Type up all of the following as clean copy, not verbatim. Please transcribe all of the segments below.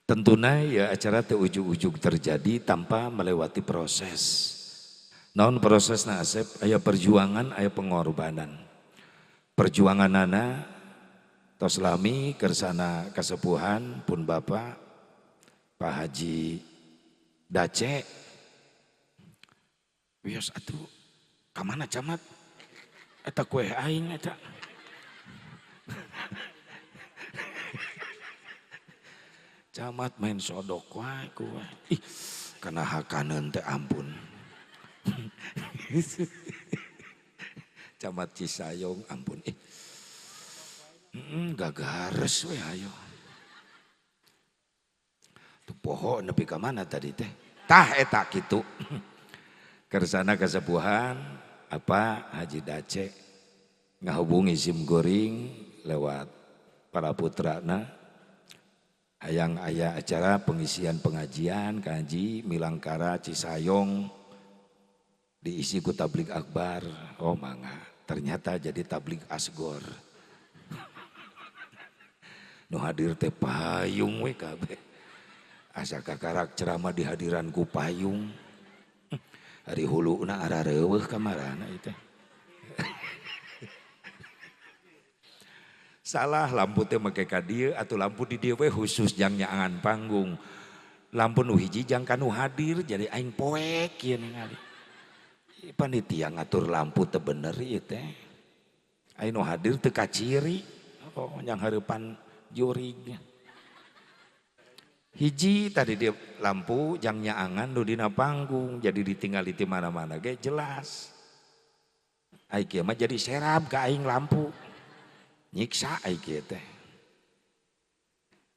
Tentuna ya acara teu ujug-ujug terjadi tanpa melewati proses. Naon prosesna Asep? Aya perjuangan, aya pengorbanan. Perjuanganana tos lami kersana kasepuhan pun Bapak Pak Haji Dace. Wios atuh ka mana camat? Eta kue aing eta. Camat main sodok wae kue. Ih, kana hakaneun teh ampun. Camat Cisayong ampun. Ih. Gagares we ayo. Tuh poho nepi ka mana tadi teh? Tah eta kitu. Kersana kasepuhan apa Haji Dace ngahubungi sim goring lewat para putrana hayang aya acara pengisian pengajian kaji Milangkara Cisayong diisi ku tablig akbar. Oh mangga, ternyata jadi tablig asgor. Nu hadir teh payung we kabeh. Asa kakarak ceramah di hadiran ku payung. Ari huluna arareuweuh kamarana ieu teh. Salah lampu teh make ka dieu atuh lampu di dieu we khusus jang nyaangan panggung. Lampu nu hiji jang ka nu hadir jadi aing poek ieu ningali. Panitia ngatur lampu teu bener ieu teh. Aing nu hadir teu kaciri. Oh jang hareupan jurig. Hiji tadi dia lampu jang nyaangan nu dina panggung jadi ditinggali di mana-mana ge jelas. Ai kieu mah jadi serab ka aing lampu. Nyiksa ai kieu teh.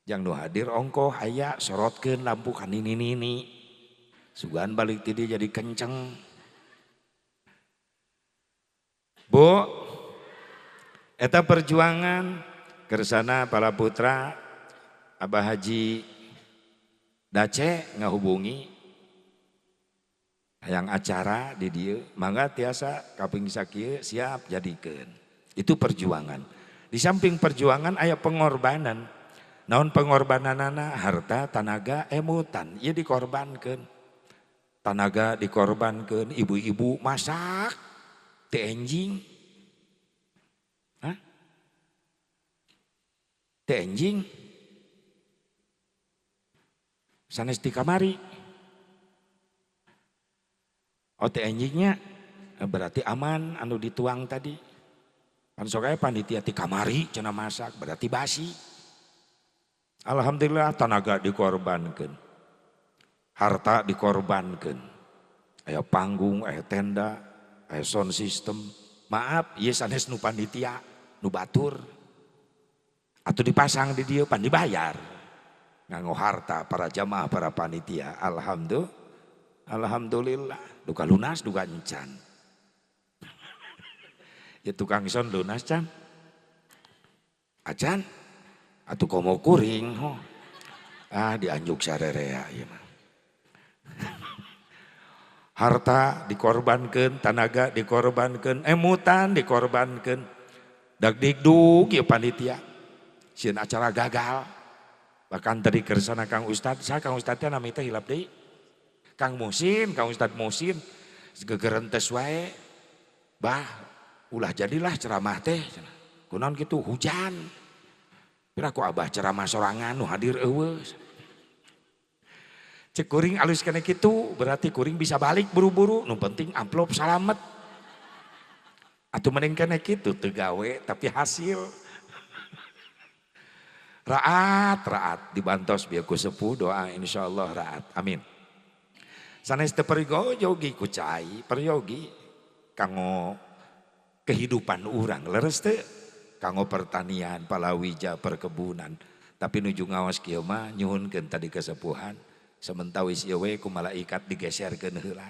Jang nu hadir ongkoh aya sorotkeun lampu ka nini-nini. Sugan balik ti dieu jadi kenceng. Bu, eta perjuangan kersana para putra Abah Haji Dace ngahubungi hayang acara di dieu mangga tiasa kaping sakieu siap jadikeun. Itu perjuangan. Di samping perjuangan aya pengorbanan. Naon pengorbananana? Harta, tanaga, emutan. Ieu dikorbankeun. Tanaga dikorbankeun, ibu-ibu masak teu enjing. Hah? Teu enjing. Sanes di kamari. Oh teu enjingnya berarti aman anu dituang tadi. Kan sok aya panitia ti kamari cenah masak berarti basi. Alhamdulillah tanaga dikorbankeun. Harta dikorbankeun. Aya panggung, aya tenda, aya sound system. Maaf, ieu sanes nu panitia, nu batur. Atuh dipasang di dieu pan dibayar. Nganggo harta para jamaah, para panitia. Alhamdulillah. Alhamdulillah, duka lunas duka encan. Ya tukang son lunas can. Acan atuh komo kuring ho. Ah dianjuk sarerea ieu mah. Harta dikorbankeun, tanaga dikorbankeun, emutan dikorbankeun. Dagdikduk ieu panitia. Sieun acara gagal. Bahkan tadi kersana Kang Ustad, saya Kang Ustad teh nami teh hilap deui. Kang Musin, Kang Ustad Musin gegerentes wae. Bah, ulah jadilah ceramah teh. Kunaon kitu hujan. Pira ku abah ceramah sorangan nu hadir eueuh. Cek kuring alus kene kitu, berarti kuring bisa balik buru-buru, nu penting amplop salamet. Atuh mending kene kitu teu gawe tapi hasil. Raat, raat dibantos biar ku sepuh doa insyaallah raat. Amin. Sanes teu peryogi ku cai, peryogi kanggo kehidupan urang leres teu kanggo pertanian, palawija, perkebunan. Tapi nuju ngaos kieu mah nyuhunkeun tadi kesepuhan. Sementawis ieu we ku malaikat digeserkeun heula.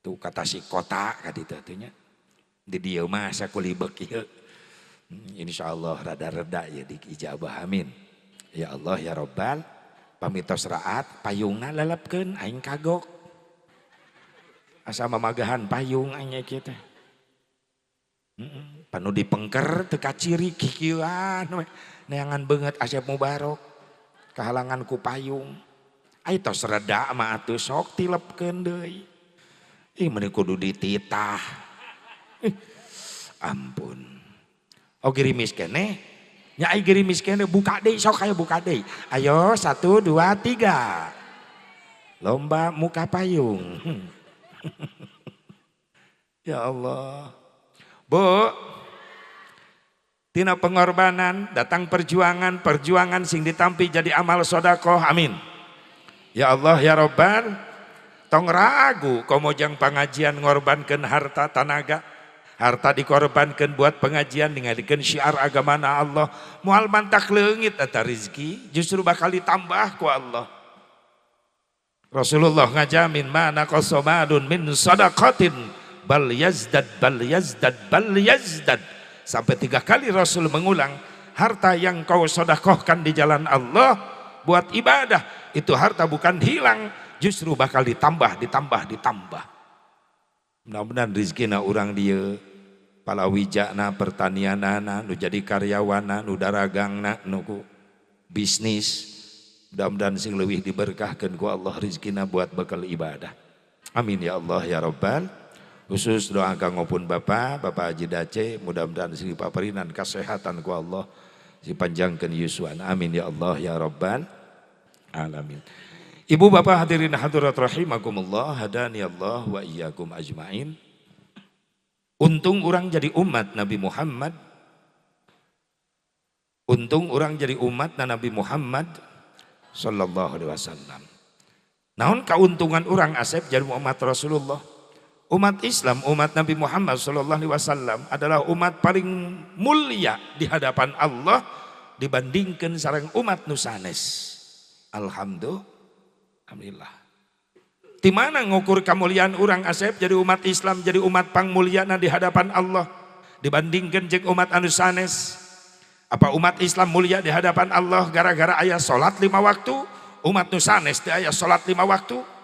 Tuh kata si kota ka ditu teh nya. Di dieu mah sakulibek ieu. Insyaallah rada-reda ya diijabah amin. Ya Allah ya Rabbal pamitos raat payungna lelepkeun aing kagok. Asa mamagahan payung aing kieu teh. Panu dipengker teu kaciri kikieuan we. Neangan beungeut Asep Mubarok. Kahalangan ku payung. Ai tos reda mah atuh sok tilepkeun deui. Ih meni kudu dititah. Ih, ampun. Oh gerimis keneh. Nya ai gerimis keneh buka deui sok aya buka deui. Ayo 1 2 3. Lomba muka payung. Ya Allah. Bu, tina pengorbanan datang perjuangan, perjuangan sing ditampi jadi amal sodakoh, amin. Ya Allah ya Robban, tong ragu komo jang pengajian ngorbankeun harta tanaga, harta dikorbankan buat pengajian ningalikeun syiar agamana Allah, moal mantak leungit eta rezeki, justru bakal ditambah ku Allah. Rasulullah ngajamin mana qasamadun min sadaqatin bal yazdad bal yazdad bal yazdad. Sampai 3 kali Rasul mengulang, harta yang kau sodakohkan di jalan Allah buat ibadah, itu harta bukan hilang, justru bakal ditambah, ditambah, ditambah. Mudah-mudahan rizkina urang dieu, palawijana, pertanianana, nu jadi karyawana, nu daragangna, nu ku bisnis, mudah-mudahan sing leuwih diberkahkeun ku Allah rizkina buat bekal ibadah. Amin ya Allah ya Rabbal. Khusus doa kanggo pun Bapak, Bapak Haji Dace, mudah-mudahan sing dipaparinan kesehatan ku Allah, dipanjangkeun yuswana. Amin ya Allah ya Rabbal alamin. Ibu bapak hadirin hadirat rahimakumullah, hadani Allah wa iyyakum ajmain. Untung orang jadi umat Nabi Muhammad. Untung orang jadi umat Nabi Muhammad sallallahu alaihi wasallam. Naon kauntungan orang Asep jadi umat Rasulullah? Umat Islam, umat Nabi Muhammad sallallahu alaihi wasallam adalah umat paling mulia di hadapan Allah dibandingkan sareng umat nu sanes. Alhamdulillah. Di mana ngukur kemuliaan orang Asep jadi umat Islam, jadi umat pangmulyana di hadapan Allah dibandingkan jeung umat anu sanes? Apa umat Islam mulia di hadapan Allah gara-gara aya salat 5 waktu? Umat nu sanes teu aya salat 5 waktu?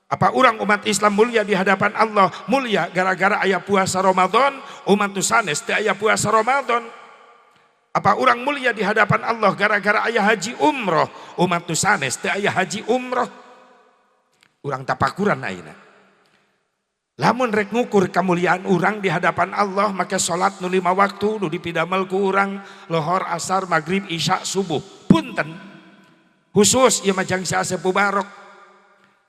Apa orang umat Islam mulia di hadapan Allah mulia gara-gara aya puasa Ramadan? Umat nu sanes teu aya puasa Ramadan. Apa orang mulia di hadapan Allah gara-gara aya haji umroh? Umat nu sanes teu aya haji umroh. Urang tapakuran ayeuna. Lamun rek ngukur kemuliaan urang di hadapan Allah make salat nu 5 waktu nu dipidamel ku urang lohor, asar, maghrib, isya, subuh. Punten. Khusus ieu mah jang si Asep Mubarok.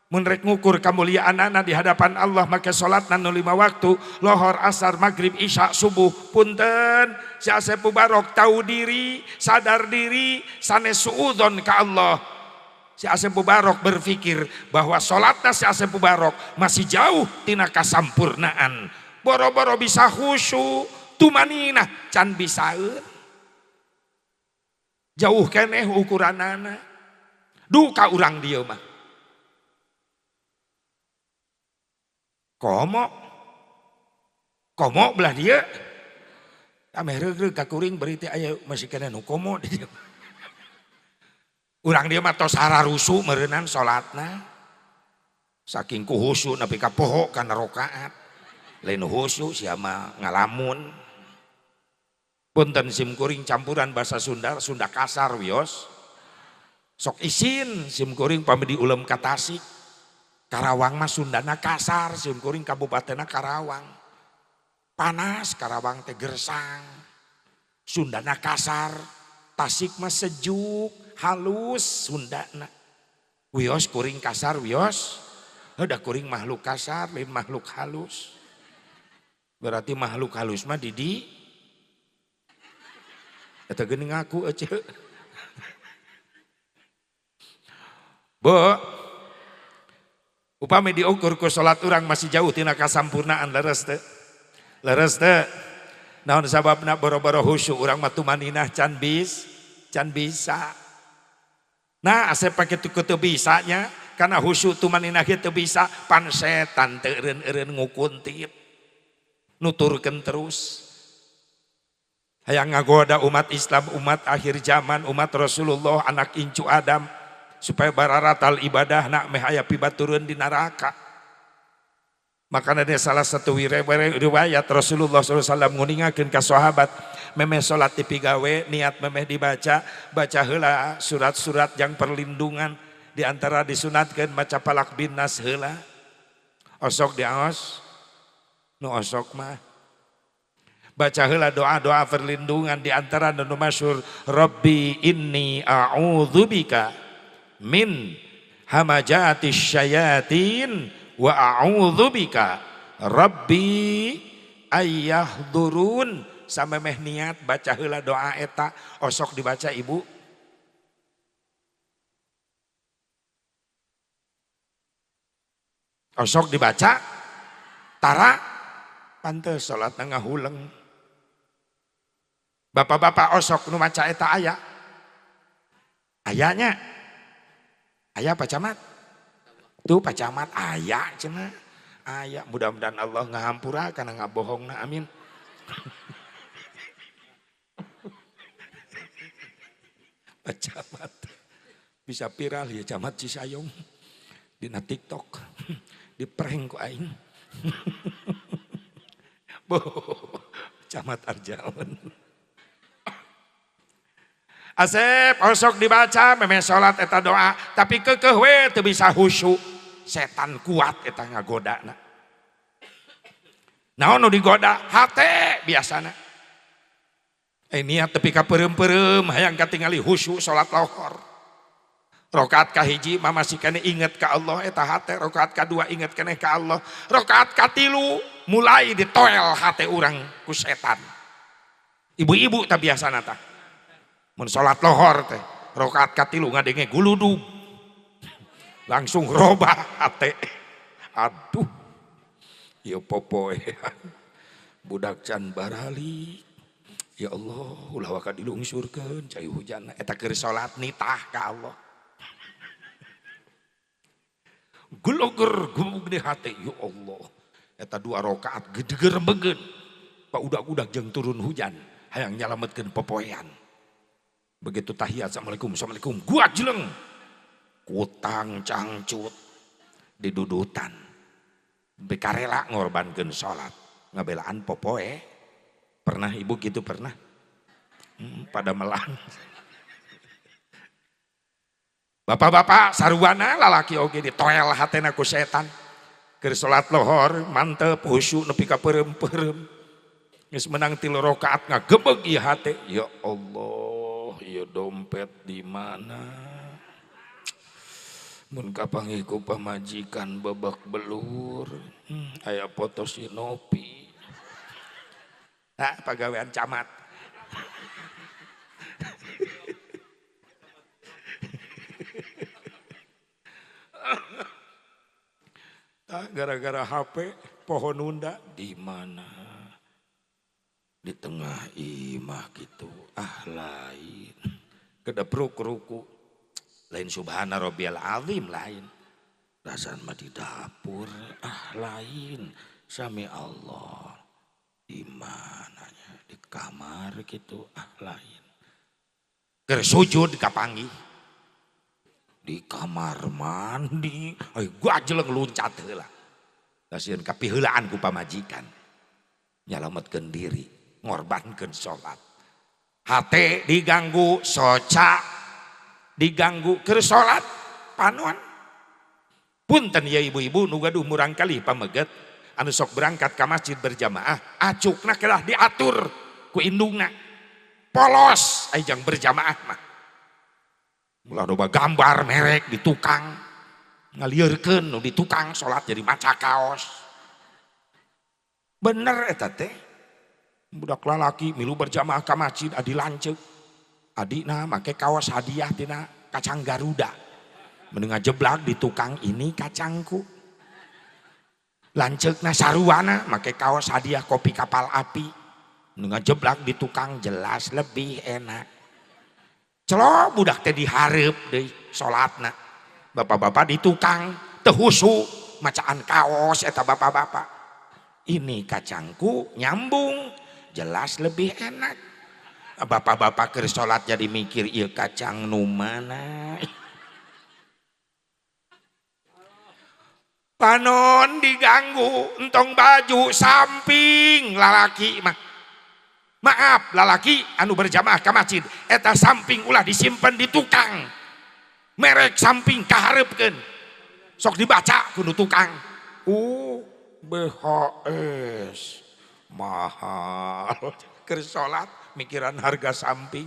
Mun rek ngukur kemuliaanana di hadapan Allah make salatna nu 5 waktu lohor, asar, maghrib, isya, subuh. Punten, si Asep Mubarok tahu diri, sadar diri, sanes suudzon ka Allah. Si Asep Mubarok berpikir bahwa salatna si Asep Mubarok masih jauh tina kasampurnaan. Boro-boro bisa khusyuk, tumaninah can bisaeun. Jauh keneh ukuranana. Duka urang dieu mah. Komo, komo belah dia, ameh reureuh ka kuring beri teh aya masih keneh nu komo di dieu. Urang dieu mah tos hararusu meureunnan salatna. Saking ku khusyuk nepi ka poho kana rakaat. Lain khusyuk sia mah ngalamun. Punten sim kuring campuran bahasa Sunda, Sunda kasar wios. Sok isin sim kuring pami diulem ka Tasik. Karawang mah Sundana kasar, sim kuring kabupatenna Karawang. Panas Karawang teh gersang. Sundana kasar, Tasik mah sejuk, halus Sundana. Wios kuring kasar wios. Udah kuring makhluk kasar, lain makhluk halus. Berarti makhluk halus mah didi. Eta geuning ngaku ece. Bu, upami diukur ku salat urang masih jauh tina kasampurnaan leres teu? Leres teu? Naon sababna boro-boro khusyuk urang mah tumaninah can bisa. Nah, asep pake teu bisanya karena khusyuk tumaninah ge teu bisa, pan setan teu eureun-eureun ngukuntit. Nuturkeun terus. Hayang ngagoda umat Islam, umat akhir zaman, umat Rasulullah, anak incu Adam supaya bararatal ibadah nak meh aya pibatureun di neraka. Makanya dia salah satu riwayat Rasulullah SAW nguningakeun ka sahabat memeh salat dipigawe niat memeh dibaca baca heula surat-surat yang perlindungan di antara disunatkeun maca Falaq bin Nas heula. Osok diaos nu osok mah baca heula doa-doa perlindungan di antara nu masyhur Rabbi inni a'udzubika min hamajati syayatin wa a'udzubika Rabbi ayyahdurun. Samemeh niat baca heula doa eta osok dibaca ibu. Osok dibaca tara pantes salatna ngahuleng. Bapak-bapak osok nu maca eta aya. Ayanya. Aya Pak Camat. Tuh Pak Camat aya cenah. Aya mudah-mudahan Allah ngahampura kana ngabohongna amin. Pak Camat bisa viral ya Camat Cisayong dina TikTok diprank ku aing. Boh, Camat Arjaun. Asep osok dibaca memeh salat eta doa tapi keukeuh we teu bisa khusyuk. Setan kuat eta ngagodana. Naon nu digoda? Hate biasana. Niat tepi ka peureum-peureum hayang katingali khusyuk salat lohor. Rakaat kahiji mah masih keneh inget ka Allah eta hate, rakaat kadua inget keneh ka Allah, rakaat katilu mulai ditoel hate urang ku setan. Ibu-ibu tah biasana tah. Mun salat lohor teh rakaat katilu ngadenge guludug. Langsung robah hate. Aduh. Ieu popoean. Budak can barali. Ya Allah, ulah waka dilungsurkeun cai hujan eta keur salat nitah ka Allah. Geloger gumug di hate, ya Allah. Eta dua rakaat gedegerembegeun. Pak udak-udak jeung turun hujan hayang nyalametkeun popoean. Begitu tahiyat assalamualaikum assalamualaikum gua jeleng. Kutang cangcut didudutan. Bekarela ngorbankeun salat, ngabelaan popoe. Pernah ibu gitu pernah? Pada melang. Bapak-bapak sarwana lalaki oge ditoel hatena ku setan. Keur salat lohor mantep khusyuk nepi ka peureum-peureum. Geus menang 3 rakaat ngagebeg ieu hate. Ya Allah, ieu dompet di mana? Mun kapanggih ku pamajikan babak belur, aya foto si Nopi. Nah, pagawean camat. Nah, gara-gara HP pohon nunda di mana? Di tengah imah gitu. Ah lain. Kedepruk ruku. Lain subhana rabbiyal azim lain. Rasaan mah di dapur. Ah lain. Sami Allah. Di mananya? Di kamar gitu. Ah lain. Keur sujud kapanggih. Di kamar mandi, ayo gua jeleng luncat heula. Kasieun kapiheulaan ku pamajikan. Nyalametkeun diri, ngorbankeun salat. Hate diganggu, soca diganggu keur salat panon. Punten ya ibu-ibu nu gaduh murangkalih pameget anu sok berangkat ka masjid berjamaah, acukna kedah diatur ku indungna. Polos aya jang berjamaah mah. Ulah loba gambar merek di tukang ngalieurkeun nu di tukang salat jadi maca kaos. Bener eta teh. Budak lalaki milu berjamaah ka masjid adi lanceuk. Adina make kaos hadiah tina kacang Garuda. Mending ngajeblak di tukang ini kacangku. Lanceukna saruana make kaos hadiah kopi kapal api. Mending ngajeblak di tukang jelas lebih enak. Celok budak teh dihareup deui salatna. Bapak-bapak di tukang teu husu macaan kaos eta bapak-bapak. Ini kacangku nyambung jelas lebih enak. Bapak-bapak keur salat jadi mikir ieu kacang nu mana. Panon diganggu, entong baju samping lalaki mah. Maaf lalaki anu berjamaah ka masjid, eta samping ulah disimpen di tukang. Merek samping kahareupkeun. Sok dibaca ku nu tukang. BHS mahal. Keur salat mikiran harga samping.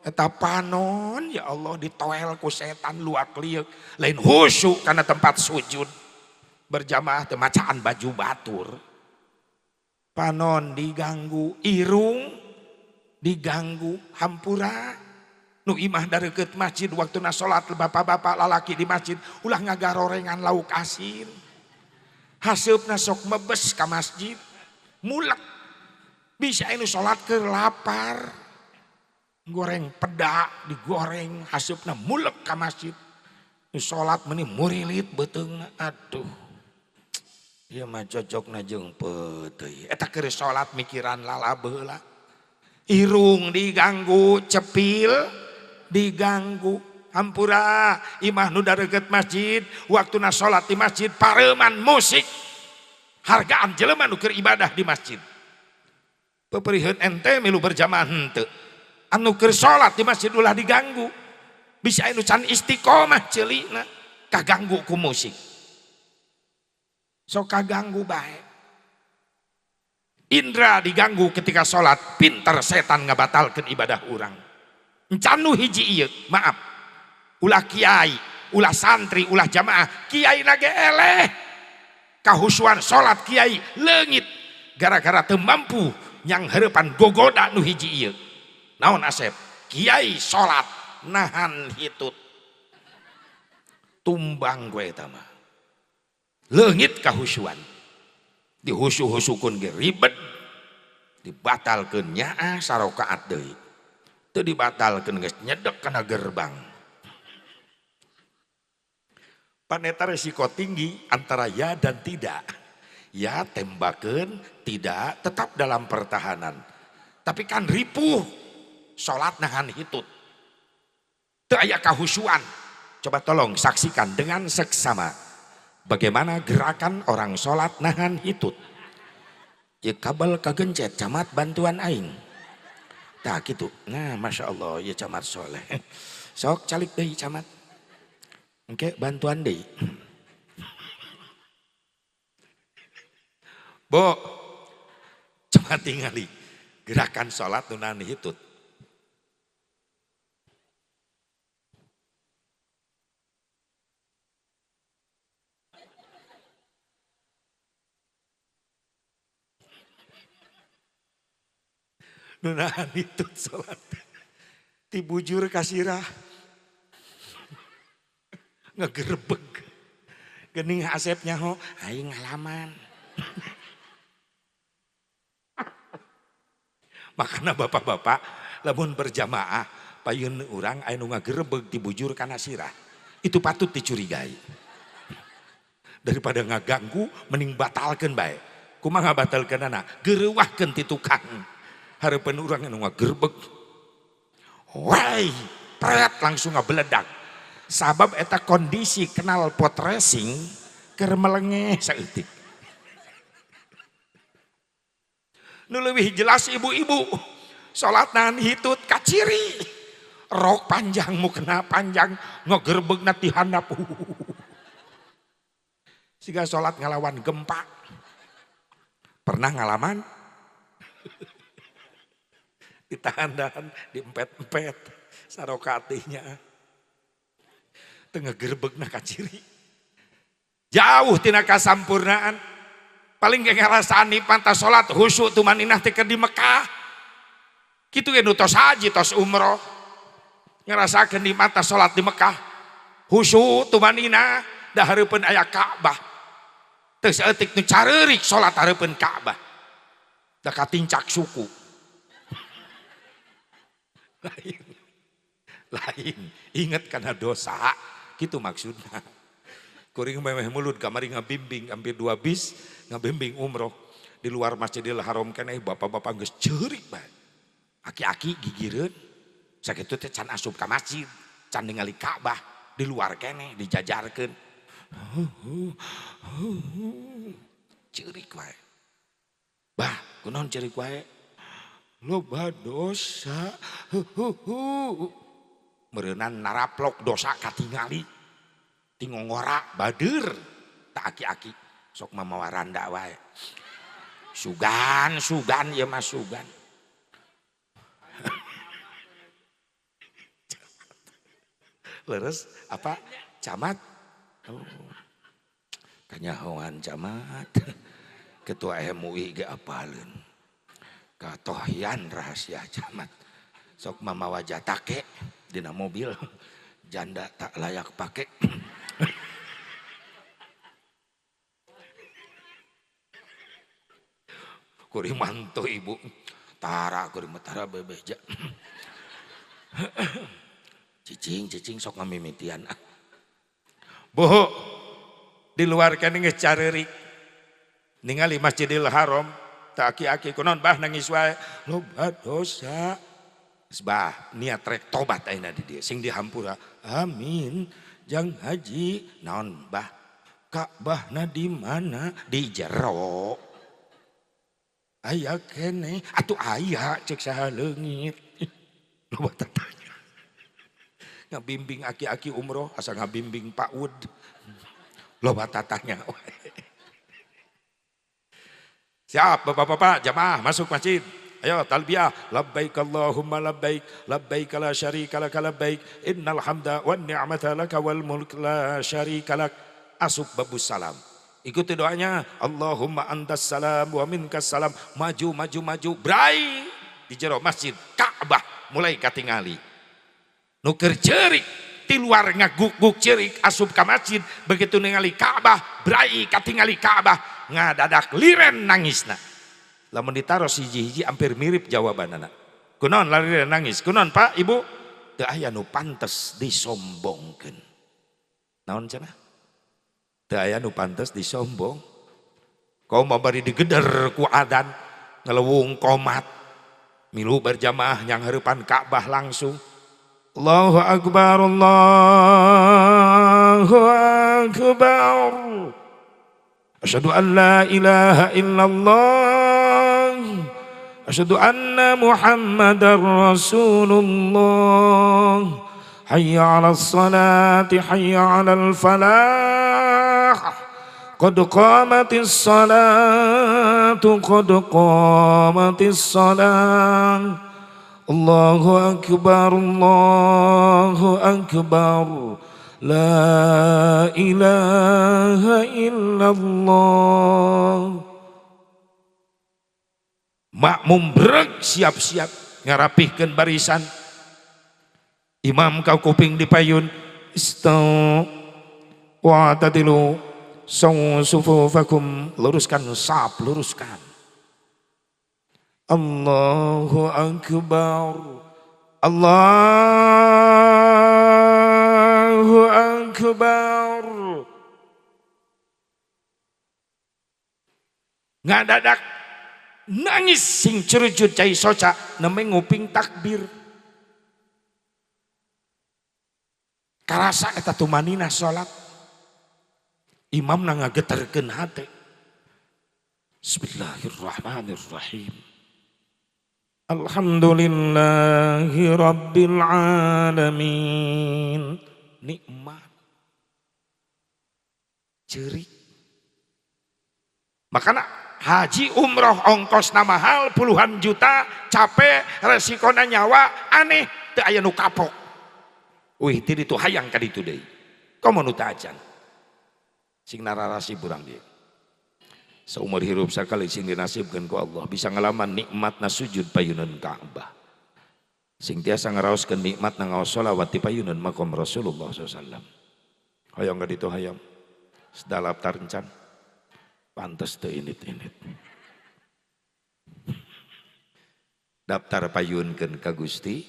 Eta panon ya Allah ditoel ku setan luak liuk lain khusyuk karena tempat sujud berjamaah teu macaan baju batur. Panon diganggu, irung diganggu, hampura nu imah dareukeut masjid waktuna salat bapak-bapak lalaki di masjid ulah ngagarorengan lauk asin. Haseupna sok mebes ka masjid mulek bisa anu salat keur lapar. Goreng pedak digoreng hasupna mulek ka masjid. Nu salat meuni murilit beuteungna aduh. Ieu mah cocokna jeung peuteuy. Eta keur salat mikiran lalabeula. Irung diganggu, cepil diganggu. Hampura imah nu dareukeut masjid, waktuna salat di masjid pareuman musik. Hargaan jelema nu keur ibadah di masjid. Peperiheun ente milu berjamaah henteu. Anu keur salat di masjid ulah diganggu. Bisa anu can istiqomah ceulina kaganggu ku musik. Sok kaganggu bae. Indra diganggu ketika salat, pinter setan ngabatalkeun ibadah urang. Encan nu hiji ieu, maaf. Ulah kiai, ulah santri, ulah jamaah, kiai na ge eleh. Kahusuan salat kiai leungit gara-gara teu mampu nyang heurepan gogoda nu hiji ieu. Naon Asep? Kiai salat nahan hitut. Tumbang gue eta mah. Leungit kahusuan. Dihusu-husukun ge ribet. Dibatalkeun nyaah sarakaat deui. Teu dibatalkeun geus nyedek kana gerbang. Paneta resiko tinggi antara ya dan tidak. Ya tembakeun, tidak tetap dalam pertahanan. Tapi kan ripuh. Salat nahan hitut. Teu aya kahusuan. Coba tolong saksikan dengan seksama bagaimana gerakan orang salat nahan hitut. Ieu kabel kagencet camat bantuan aing. Tah kitu. Nah, Masya Allah ieu camat soleh. Sok calik deui camat. Engke bantuan deui. Bo, coba tingali gerakan salat nu nahan hitut. Nunahan itu salat tibujur kasirah ngegerebeg gening asepnya ho aing ngalaman. Makana bapak-bapak lamun berjamaah payun urang aya nu ngagerebeg tibujur kana sirah itu patut dicurigai. Daripada ngaganggu mending batalkeun bae. Kumaha batalkeunana? Geureuwahkeun ti tukang. Hareupeun urang anu ngagerbeg. Wai, pret langsung ngabeledak. Sabab eta kondisi kenal pot racing keur melengeh saeutik. Nu leuwih jelas ibu-ibu salat nahan hitut kaciri. Rok panjang mukena panjang ngagerbegna ti handap. Siga salat ngalawan gempa. Pernah ngalaman? Ditahan-tahan, diempet-empet sarokatinya. Teu ngagerbegna kaciri. Jauh tina kasampurnaan. Paling ge ngarasaan pantas salat khusyuk tumaninah teh keur di Mekah. Kitu ge nu tos haji tos umroh. Ngarasakeun nikmat salat di Mekah. Khusyuk tumaninah da hareupeun aya Ka'bah. Teu saeutik nu careurik salat hareupeun Ka'bah. Da katincak suku. Lain, lain, ingat karena dosa, gitu maksudnya. Kuring memeh mulut kamari ngabimbing hampir 2 bis ngabimbing umroh di luar Masjidil Haram keneh bapak-bapak geus ceurik bae. Aki-aki gigireun sakitu teh can asup ka masjid, can ningali Ka'bah di luar keneh dijajarkeun. Ceurik wae. Bah, kunaon ceurik wae? Loba dosa. Meureunan naraplok dosa katingali. Ti ngongora bader tak aki-aki sok mamawa randa wae. Sugan, sugan ieu mah sugan. Leres apa? Camat. Oh. Kanyahoan camat. Ketua MUI ge apaleun. Katohyan rahasia camat. Sok mamawa jatake dina mobil. Janda tak layak pake. Kuri mantu ibu. Tara kuri tara bebeja. Cicing cicing sok ngamimitian. Boho di luar kan geus careurik. Ningali Masjidil Haram, tak aki-aki kunaon bah nangis wae. Loba dosa. Bah niat rek tobat ayeuna di dieu sing dihampura. Amin. Jang haji naon bah? Ka'bahna di mana? Di jero. Aya kene atuh aya cek saha leungit. Loba tatanya. Ngabimbing aki-aki umroh asa ngabimbing Pak Ud. Loba tatanya. Siap bapak-bapak jamaah masuk masjid. Ayo talbiyah, labbaik Allahumma labbaik, labbaik la syarika lak labbaik, innal hamda wan ni'mata laka wal mulk la syarika lak. Asup babus salam. Ikuti doanya, Allahumma antas salam wa minkas salam. Maju maju maju, brai di jero masjid Ka'bah mulai katingali. Nu keur ceurik ti luar ngaguk-guk ceurik asup ka masjid, begitu ningali Ka'bah, brai katingali Ka'bah, ngadadak liren nangisna. Lamun ditaros hiji-hiji hampir mirip jawabanana. Kunaon lariren nangis? Kunaon Pak, Ibu? Teu aya nu pantes disombongkeun. Naon cenah? Teu aya nu pantes disombong. Kaum bari digeder ku adan, ngelewung komat. Milu berjamaah yang hareupan Ka'bah langsung. Allahu akbar, Allahu akbar. Asyhadu an la ilaha illallah. Asyhadu anna Muhammadar Rasulullah. Hayya 'alas salati, hayya 'alal falah. Qad qamatis salatu, qad qamatis salat. Allahu akbar, Allahu akbar. La ilaha illallah. Makmum breg siap-siap ngarapihkeun barisan. Imam ka kuping di payun, istau wa'tadilu sawu sufufakum, luruskan saf, luruskan. Allahu akbar, Allahu akbar. Ngadadak nangis sing curujut cai soca nembe nguping takbir. Karasa eta tumanina salat. Imamna ngageterkeun hate. Bismillahirrahmanirrahim. Alhamdulillahi rabbil alamin. Nikmat. Ceurik. Makana haji umroh ongkosna mahal puluhan juta, capek, resikona nyawa, aneh, teu aya nu kapok. Wih, ti ditu hayang ka ditu deui. Komo nu teu acan. Sing nararasi burang dieu. Seumur hirup sakali sing dinasibkeun ku Allah bisa ngalaman nikmatna sujud payunan Ka'bah. Sing tiasa ngaraoskeun nikmatna ngaos sholawat di payunan makom Rasulullah SAW. Hayang ka ditu hayang. Sedalap tarencan. Pantes teu init-init. Daftar payunkeun ka Gusti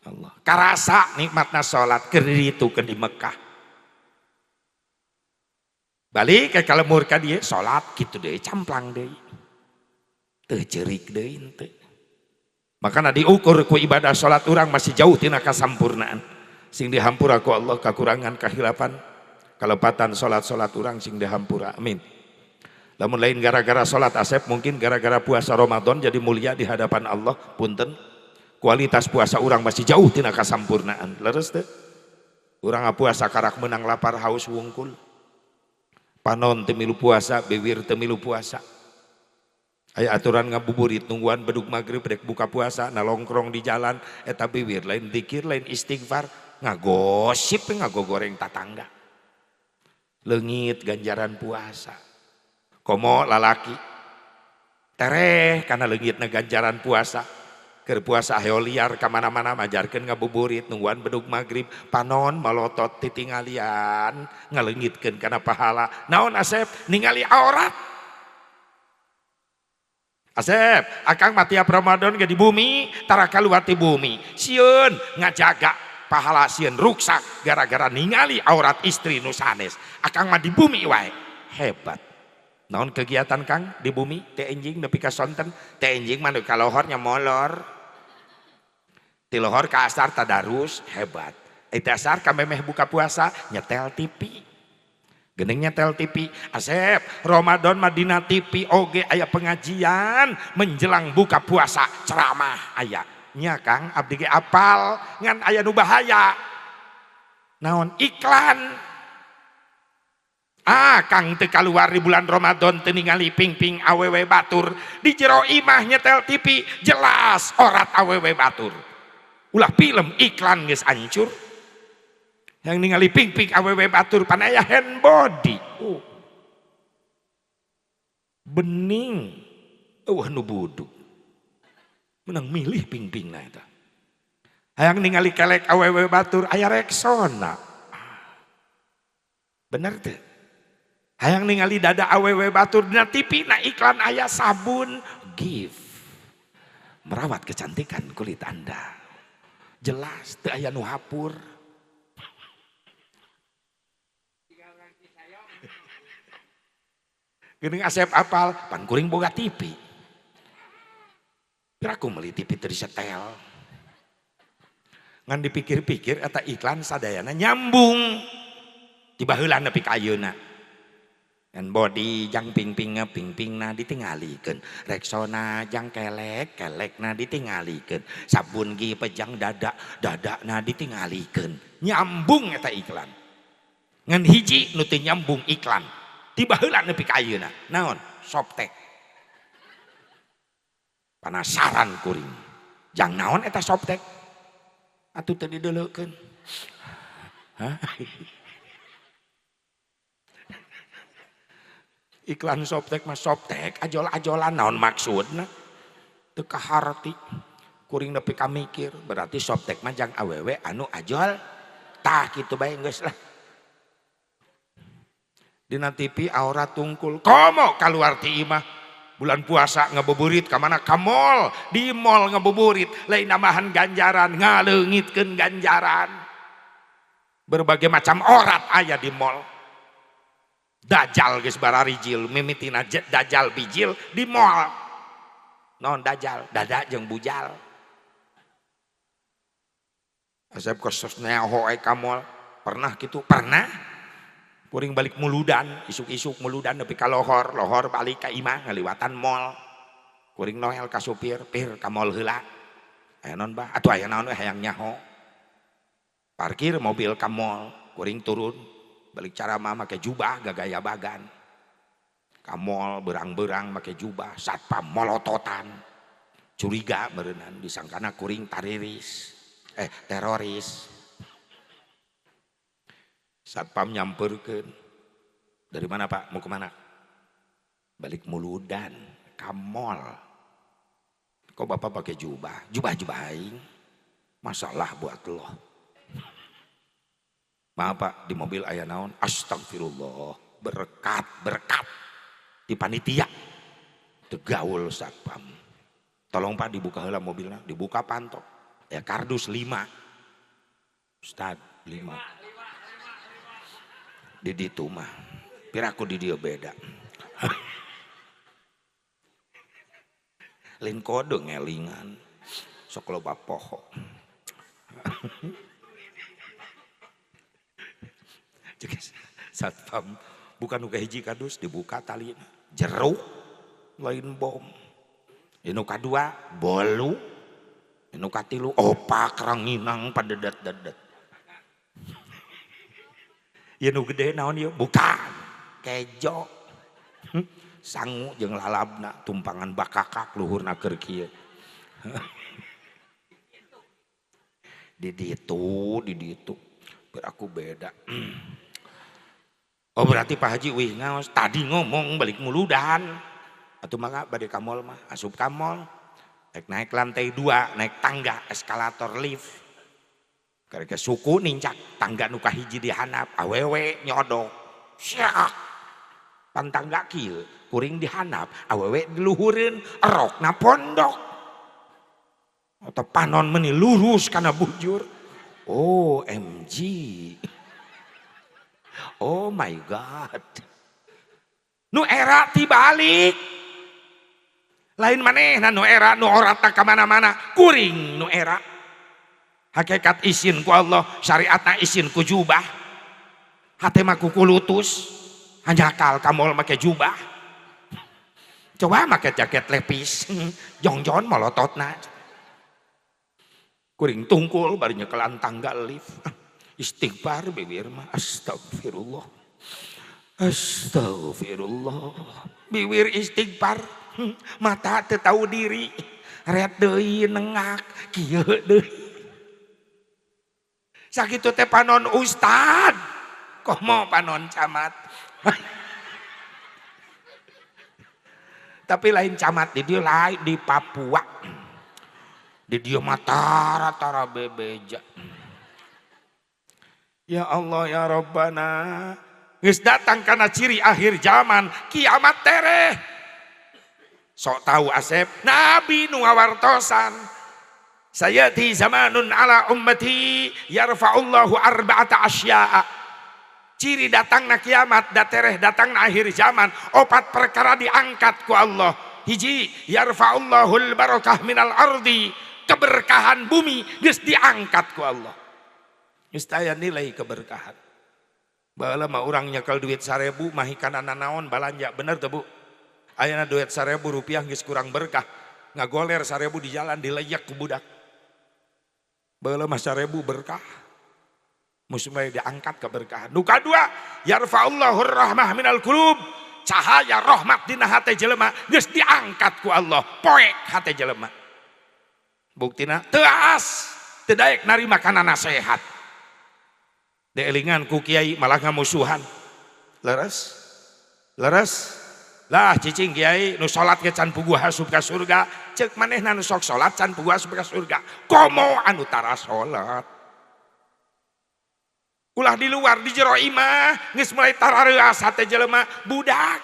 Allah. Karasa nikmatna salat keur ditukeun di Mekah. Balik ke kalemur ka dieu salat kitu deui camplang deui. Teu ceurik deui henteu. Makana diukur ku ibadah salat urang masih jauh tina kasampurnaan. Sing dihampura ku Allah kakurangan kahilapan. Kalepatan salat-salat urang sing dihampura. Amin. Lamun lain gara-gara salat Asep, mungkin gara-gara puasa Ramadan jadi mulia di hadapan Allah. Punten, kualitas puasa urang masih jauh tina kasampurnaan. Leres teu? Urang puasa karak menang lapar haus wungkul. Panon teu milu puasa, bibir teu milu puasa. Aya aturan ngabuburit nungguan bedug maghrib rek buka puasa, nalongkrong di jalan eta bibir lain zikir lain istighfar, ngagosip ngagogoreng tatangga. Leungit ganjaran puasa. Komo lalaki tereh karena leungitna ganjaran puasa. Keur puasa hayo liar ka mana-mana majarkeun ngabuburit nungguan bedug maghrib, panon malotot titinggalian ngaleungitkeun kana pahala. Naon Asep? Ningali aurat. Asep, akang mah tiap Ramadan ge di bumi, tara kaluar ti bumi. Sieun ngajaga pahala sieun ruksak gara-gara ningali aurat istri nu sanes. Akang mah di bumi wae. Hebat. Naon kegiatan Kang di bumi? Teh enjing nepi ka sonten, teh enjing mah nu ka lohor nya molor. Ti lohor ka asar tadarus, hebat. Eta asar ka memeh buka puasa nyetel TV. Geuning nyetel TV, Asep, Ramadan mah dina TV oge aya pengajian menjelang buka puasa ceramah aya. Nya Kang, abdi ge apal ngan aya nu bahaya. Naon iklan. Ah, Kang teu kaluar di bulan Ramadan teu ningali ping-ping awewe batur. Di jero imah nyetel TV jelas orat awewe batur. Ulah film iklan geus hancur. Yang ningali ping-ping awewe batur pan aya hand body. Oh. Bening. Eueuh nu buduk. Menang milih ping-pingna eta. Hayang ningali kelek awewe batur aya Rexona. Bener teu? Hayang ningali dada awewe batur dina TV na iklan aya sabun Gift. Merawat kecantikan kulit Anda. Jelas teu aya nu hapur. Geuning Asep apal, pan kuring boga TV. Piraku meuli TV teu disetel. Ngan dipikir-pikir eta iklan sadayana nyambung. Ti baheula nepi ka ayeuna. Hand body jang ping-ping ping-pingna ditingalikeun. Rexona jang kelek, kelekna ditingalikeun. Sabun gi pejang dada, dadana ditingalikeun. Nyambung eta iklan. Ngan hiji nu teu nyambung iklan. Ti baheula nepi ka ayeuna. Naon? Softex. Penasaran kuring. Jang naon eta Softex? Atuh teu dideleukeun. Hah? Iklan Softex mah Softex ajol-ajolan naon maksudna? Teu kaharti. Kuring nepi ka mikir, berarti Softex mah jang awewe anu ajol. Tah kitu bae geus lah. Dina TV aurat tungkul. Komo kaluar ti imah. Bulan puasa ngabuburit ka mana? Ka mall. Di mall ngabuburit, lain nambahan ganjaran, ngaleungitkeun ganjaran. Berbagai macam aurat aya di mall. Dajjal geus bararijil, mimitina dajjal bijil di mall. Naon dajjal? Dada jeung bujal. Asep kosos neho ka mall. Pernah kitu? Pernah. Kuring balik muludan, isuk-isuk muludan nepi ka lohor, lohor balik ka imah ngaliwatan mall. Kuring noel ka supir, pir ka mall heula. Aya naon bah? Atuh aya naon we hayang nyaho. Parkir mobil ka mall, kuring turun. Balik cara mah make jubah gagaya bagan. Ka mall berang-berang make jubah, satpam molototan. Curiga meureunnan disangkana kuring tariris, teroris. Satpam nyamperkeun. Dari mana Pak? Mau kemana? Balik muludan, ka mall. Kok Bapak pakai jubah? Jubah-jubah aing. Masalah buat lo. Maaf Pak, di mobil aya naon? Astagfirullah, berkat, berkat. Di panitia. Tegaul satpam. Tolong Pak dibuka heula mobilna, dibuka panto. Ya kardus 5. Ustad 5. Di ditu mah. Piraku di dieu beda. Lain kode ngelingan. Sok loba poho. Satpam bukan nu kahiji kadus dibuka talina. Jeruk lain bom. Nu kadua bolu. Nu katilu opak ranginang padedet-dedet. Ieu nu gede naon ieu? Bukan. Kejo. Sangu jeung lalabna tumpangan bakakak luhurna keur kieu. Di ditu. Beraku beda. Oh berarti Pak Haji wih ngaos tadi ngomong balik muludan. Atuh mangga bade ka mall mah asup ka mall. Naik lantai 2, naik tangga eskalator lift. Karek suku nincak tangga nu kahiji di handap awewe nyodok. Syak. Pan tangga kieu kuring di handap awewe diluhureun erokna pondok. Atau panon meni lurus kana bujur. Oh MG. Oh my God. Nu era tibalik. Lain manehna nu era nu orata ka mana-mana kuring nu era. Hakikat isin ku Allah, syariatna isin ku jubah. Hate mah ku kulutus. Hanjakal ka mall make jubah. Coba make jaket lepis, jongjon molototna. Kuring tungkul bari nyekelan tangga lift. Istighfar bibir mah astagfirullah. Astagfirullah. Bibir istighfar, mata teu tahu diri. Ret deui nengak, kieu deui. Sakitu teh panon ustad, komo panon camat. Tapi lain camat di dieu lain di Papua. Di dieu mah tara-tara bebeja. Ya Allah ya Rabbana. Geus datang kana ciri akhir zaman, kiamat tereh. Sok tahu Asep, Nabi nu ngawartosan. Sayati zamanun ala ummati yarfa'ullahu arba'ata asya'a. Ciri datangna kiamat, datereh datangna akhir zaman, opat perkara diangkat ku Allah. Hiji, yarfa'ullahul barakah minal ardi, keberkahan bumi geus diangkat ku Allah. Geus aya nilai keberkahan. Baheula mah urang nyekel duit 1000 mah hikana nanaon balanja, bener teu Bu? Ayeuna duit 1000 rupiah geus kurang berkah, ngagoler 1000 di jalan dileyek ku budak. Baheula mah 1000 berkah. Muslimah diangkat keberkahan. Nu kadua, yarfa'ullahur rahmah minal qulub. Cahaya rahmat dina hate jelema geus diangkat ku Allah, poek hate jelema. Buktina teu aas, teu daek narima kana nasihat. Dielingan ku kiai malah ngamusuhan. Leres? Leres? Lah cicing kiai nu salat ge can puguh asup ka surga, ceuk manehna nu sok salat can puguh asup ka surga. Komo anu tara salat. Ulah di luar di jero imah geus mulai tarareas hate jelema budak.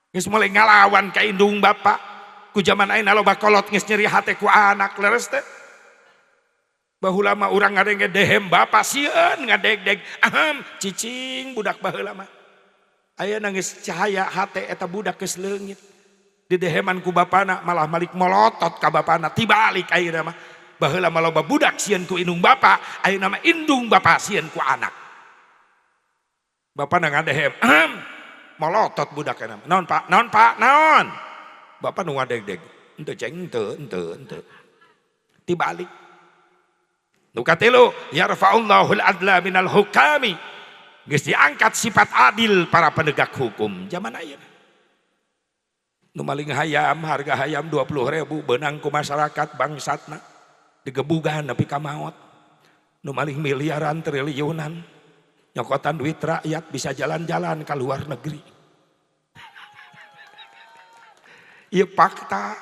Geus mulai ngalawan ka indung bapa. Ku jaman ayeuna loba kolot geus nyeri hate ku anak leres teh. Baheula mah urang ngadenge dehem bapa sieun ngadegdeg ahem cicing budak baheula mah. Ayeuna geus cahaya hate eta budak geus leungit. Dideheman ku bapana malah malik molotot ka bapana tibalik ayeuna mah. Baheula mah loba budak sieun ku indung bapa, ayeuna mah indung bapa sieun ku anak. Bapana ngadehem, ahem molotot budak ayeuna mah. Naon Pak? Naon Pak? Naon? Bapa nu ngadegdeg. Henteu ceng henteu henteu henteu. Tibalik. Nu katilu, yarfa'ullahul adla minal hukami. Geus diangkat sifat adil para penegak hukum zaman ayeuna. Nu maling hayam, harga hayam 20.000 beunang ku masyarakat bangsatna. Digebugan nepi ka maot. Nu maling miliaran triliunan. Nyokotan duit rakyat bisa jalan-jalan ke luar negeri. Ieu fakta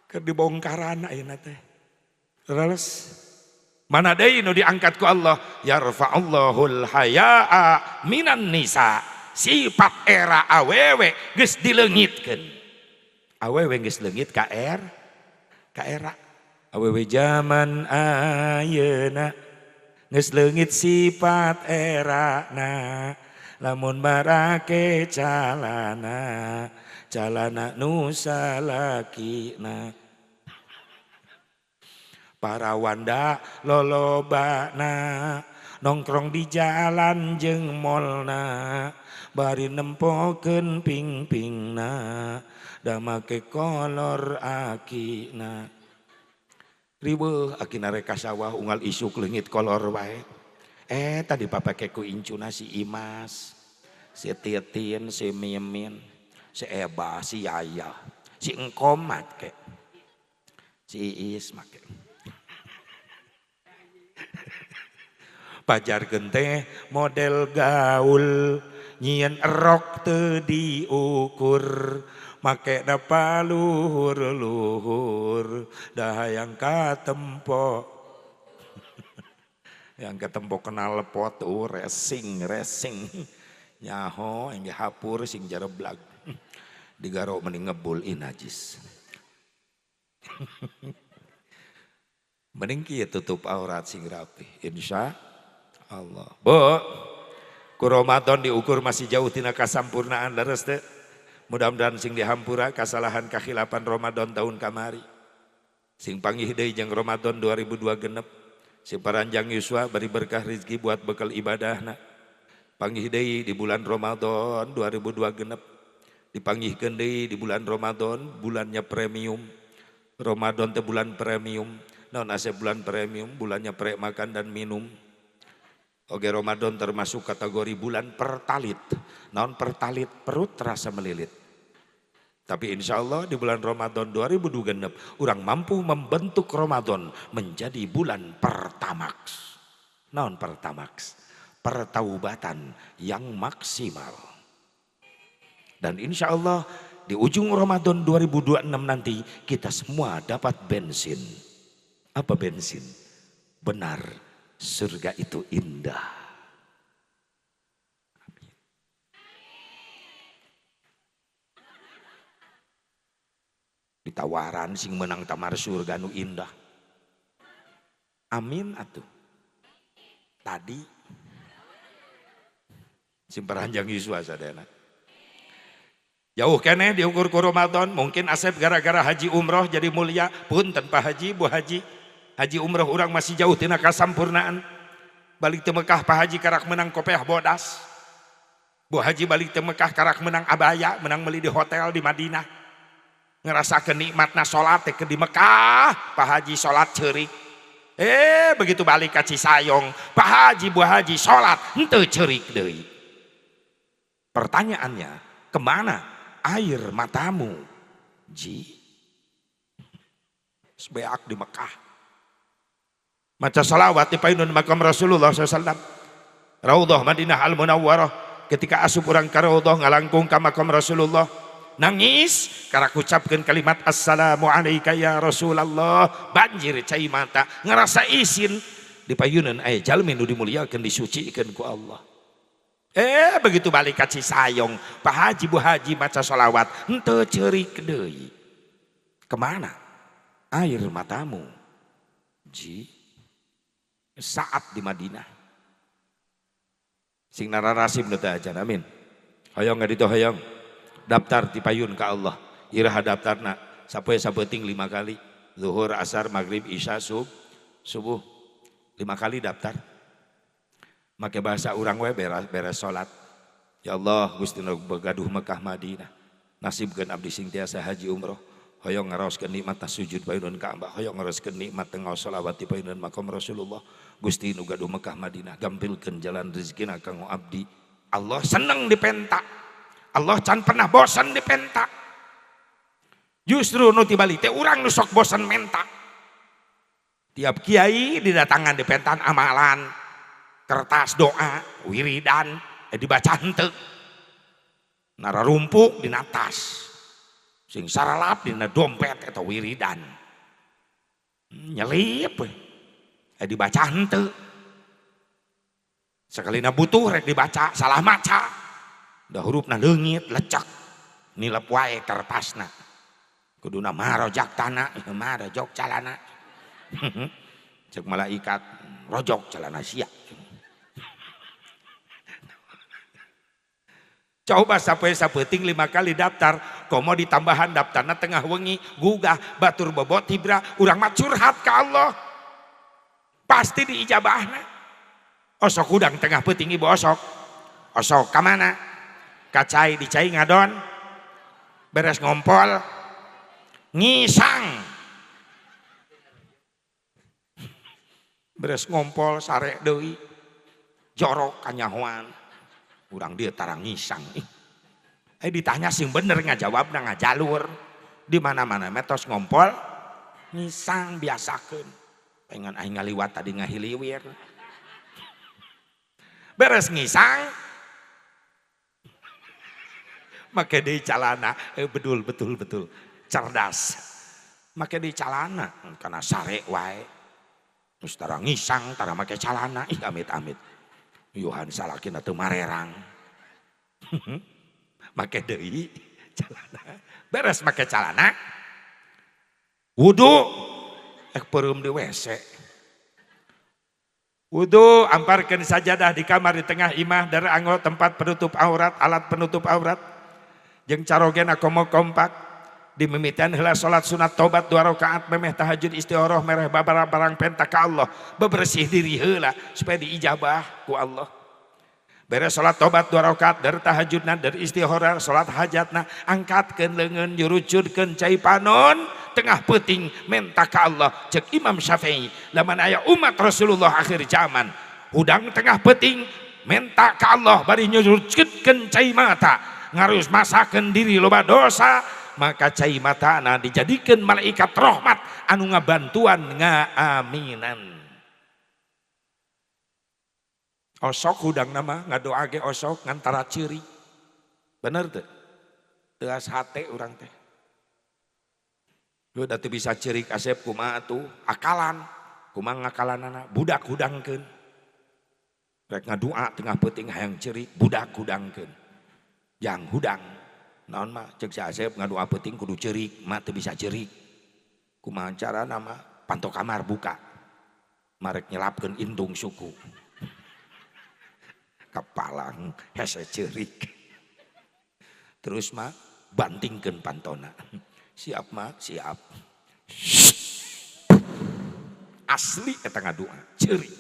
keur dibongkaran ayeuna teh. Terus mana deui nu diangkat ku Allah, yarfa'ullahul hayaa minan nisa. Sifat era awewe geus dileungitkeun. Awewe geus leungit ka ka era. Awewe zaman ayeuna geus leungit sifat erana, lamun marake calana, calana nu salakina. Para wanda lolobana Nongkrong di jalan jeung molna bari nempokeun ping-pingna da make kolor akina. Riweuh akina rek ka sawah unggal isuk leungit kolor wae. Tadi papake ku incuna si Imas, si Titin, si Mimin, si Eba, si Yaya, si Engkomat ke, si Iis make. Pajar gente model gaul nyieun erok teu diukur make napa luhur-luhur dah hayang katempo. Yang ketempo kenal pot racing racing nyaho yang dihapur sing jareblag digaro mending ngebul najis. Mending kieu tutup aurat sing rapi insya Allah. Bu, ku Ramadan diukur masih jauh tina kasampurnaan leres teu. Mudah-mudahan sing dihampura kasalahan kakhilapan Ramadan tahun kamari. Sing panggih deui jeung Ramadan 2002 genep. Sing paranjang yuswa bari berkah rezeki buat bekal ibadahna. Panggih deui di bulan Ramadan 2002 genep. Dipanggihkeun deui di bulan Ramadan, bulannya premium. Ramadan teh bulan premium. Naon asa bulan premium, bulannya pre makan dan minum. Oke, Ramadan termasuk kategori bulan pertalit. Naon pertalit, perut terasa melilit. Tapi insya Allah di bulan Ramadan 2026 orang mampu membentuk Ramadan menjadi bulan pertamax. Naon pertamax? Pertaubatan yang maksimal. Dan insya Allah di ujung Ramadan 2026 nanti kita semua dapat bensin. Apa bensin? Benar, surga itu indah. Amin. Ditawaran sing menang tamar surga nu indah. Amin atuh. Tadi sing paranjang yuswa sadayana. Jauh keneh diukur ku Ramadan, mungkin Asep gara-gara haji umroh jadi mulia, pun tanpa haji bu haji. Haji umroh orang masih jauh tina kasampurnaan. Balik ke Mekah Pak Haji karak menang kopiah bodas. Bu Haji balik ke Mekah karak menang abaya, menang beli di hotel di Madinah. Ngerasa kenikmatna salat teh di Mekah, Pak Haji salat ceurik. Begitu balik ka Cisayong, Pak Haji Bu Haji salat henteu ceurik deui. Pertanyaannya, kemana air matamu? Ji. Sebeak di Mekah. Maca salawat di payunun makam Rasulullah SAW. Raudhah Madinah Al-Munawwarah. Ketika asup urang ka raudhah ngalangkung ka makam Rasulullah. Nangis karak ucapkeun kalimat assalamu alayka ya Rasulullah. Banjir cai mata, ngerasa isin di payunan aya jalmi nu dimuliakeun disucikeun ku Allah. Begitu balik ka Cisayong, Pak Haji Bu Haji maca salawat henteu ceurik deui. Kemana air matamu? Ji. Saat di Madinah. Sing nararasim nu teh acan, amin. Hoyong ngaditu hoyong. Daftar ti payun ka Allah. Iraha daftarna sapoe sapeuting 5 kali. Zuhur, asar, maghrib, isya, subuh. 5 kali daftar. Make bahasa urang we beres salat. Ya Allah, Gusti nu begaduh Mekah Madinah. Nasibkeun abdi sing tiasa haji umroh. Hoyong ngaraoskeun nikmat sujud payunun ka Abah, hoyong ngaraoskeun nikmat ngaos selawat di payunun makam Rasulullah. Gusti nu gaduh Mekah Madinah, gampilkeun jalan rezekina kanggo abdi. Allah seneng dipenta. Allah can pernah bosan dipenta. Justru nu tibalik teh urang nu sok bosan menta. Tiap kiai didatangan dipentan amalan, kertas doa, wiridan, dibaca henteu. Nararumpuk dina tas. Sing saralap dina dompet atau wiridan. Nyelip we. Dibaca henteu. Sakalina butuh rek dibaca, salah maca. Da hurufna leungit, lecek. Nilep wae kertasna. Kuduna marojak tanah, marojok calana. Cek malaikat, rojok calana sia. Coba sampai sapeting 5 kali daftar, komo ditambahan daftarna tengah wengi, gugah, batur bobot tibra, urang mah curhat ka Allah. Pasti diijabahna. Osok hudang tengah peuting ibu osok. Osok ka mana? Ka cai di cai ngadon. Beres ngompol ngisang. Beres ngompol sare deui. Jorok kanyahoan. Urang dieu tara ngisang. Ih. Ditanya sing bener ngajawabna ngajalur. Di mana-mana metos ngompol ngisang biasakeun. Pengen aing ngaliwat tadi ngahiliwir. Beres ngisang make deui calana, bedul betul betul cerdas. Make deui calana kana sare wae. Terus tara ngisang, tara make calana, ih amit-amit. Yohan salakina teu marerang. Make deui calana. Beres make calana. Wudu peureum di WC. Wudu amparkeun sajadah di kamar di tengah imah dari anggo tempat penutup aurat, alat penutup aurat. Jeung carogena komo kompak dimimitian heula salat sunat tobat 2 rakaat memeh tahajud istigharah mereh babara barang penta ka Allah, bebersih diri heula supaya diijabah ku Allah. Beres salat tobat 2 rakaat dari tahajudna dari istigharah salat hajatna angkatkeun leungeun nyurucutkeun cai panon tengah peuting menta ka Allah. Cek Imam Syafi'i lamun aya umat Rasulullah akhir zaman hudang tengah peuting menta ka Allah bari nyurucutkeun cai mata ngarus masakeun diri loba dosa maka cai matana dijadikeun malaikat rahmat anu ngabantuan ngaaminan. Osok hudang nama ngadoa ge osok ngantara ceurik. Bener teu? Teuas hate urang teh. Lu da teu bisa ceurik asep kumaha atuh? Akalan. Kumaha ngakalanana? Budak hudangkeun. Rek ngadoa tengah peuting hayang ceurik, budak hudangkeun. Jang hudang. Naon mah ceuk si Asep ngadoa peuting kudu ceurik, mah teu bisa ceurik. Kumaha carana mah? Panto kamar buka. Marek nyelapkeun indung suku. Kapalang hese ceurik. Terus mah bantingkeun pantona. Siap mah, siap. Asli eta ngadoa ceurik.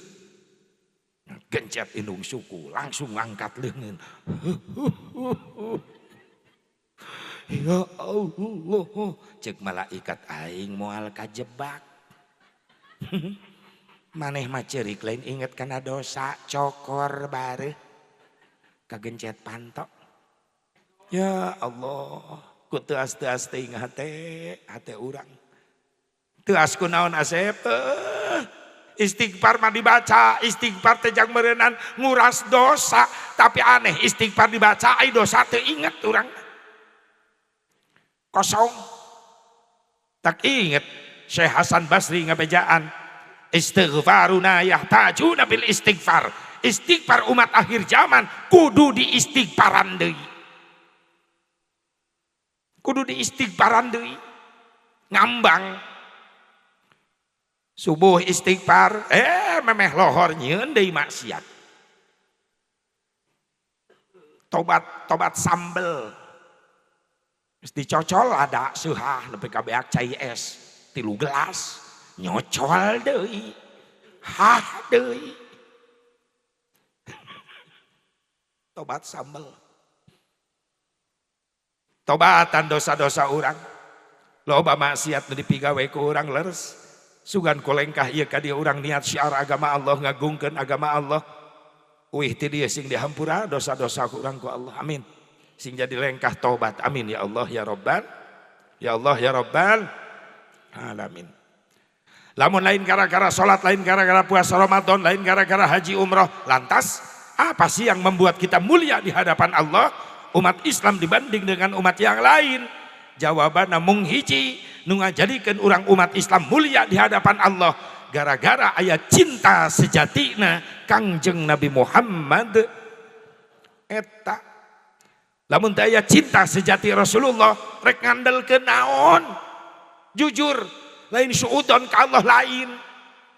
Gencet indung suku langsung ngangkat leungeun. Ya Allah, cek malaikat aing moal kajebak. Maneh mah ceurik lain inget kana dosa cokor bareuh kagencet panto. Ya Allah, ku teuas-teuas teuing hate, hate urang. Teuas ku naon asep? Istighfar mah dibaca, istighfar teh jang meureunan nguras dosa, tapi aneh istighfar dibaca ai dosa teu inget urang. Kosong. Tak inget Syekh Hasan Basri ngabejaan istighfaruna yahtajuna bil istighfar. Istighfar umat akhir zaman kudu diistighfaran deui. Kudu diistighfaran deui. Ngambang. Subuh istighfar, memeh lohor nyieun deui maksiat. Tobat, tobat sambel. Geus dicocol ada seuhah nepi ka beak cai es 3 gelas. Nyocol deui. Hah deui. Tobat sambel. Tobatan dosa-dosa urang. Loba maksiat nu dipigawe ku urang leres. Sugan kolengkah ieu ka dieu urang niat syiar agama Allah ngagungkeun agama Allah. Uih ti dieu sing dihampura dosa-dosa ku urang ku Allah. Amin. Sing jadi lengkah tobat. Amin ya Allah ya Rabbal. Ya Allah ya Rabbal alamin. Lamun lain gara-gara salat, lain gara-gara puasa Ramadan, lain gara-gara haji umroh, lantas apa sih yang membuat kita mulia di hadapan Allah umat Islam dibanding dengan umat yang lain? Jawabanna mung hiji nu ngajadikeun urang umat Islam mulia di hadapan Allah gara-gara aya cinta sejatina Kangjeng Nabi Muhammad. Eta lamun teu aya cinta sejati Rasulullah rek ngandelkeun naon? Jujur lain suudon ka Allah lain.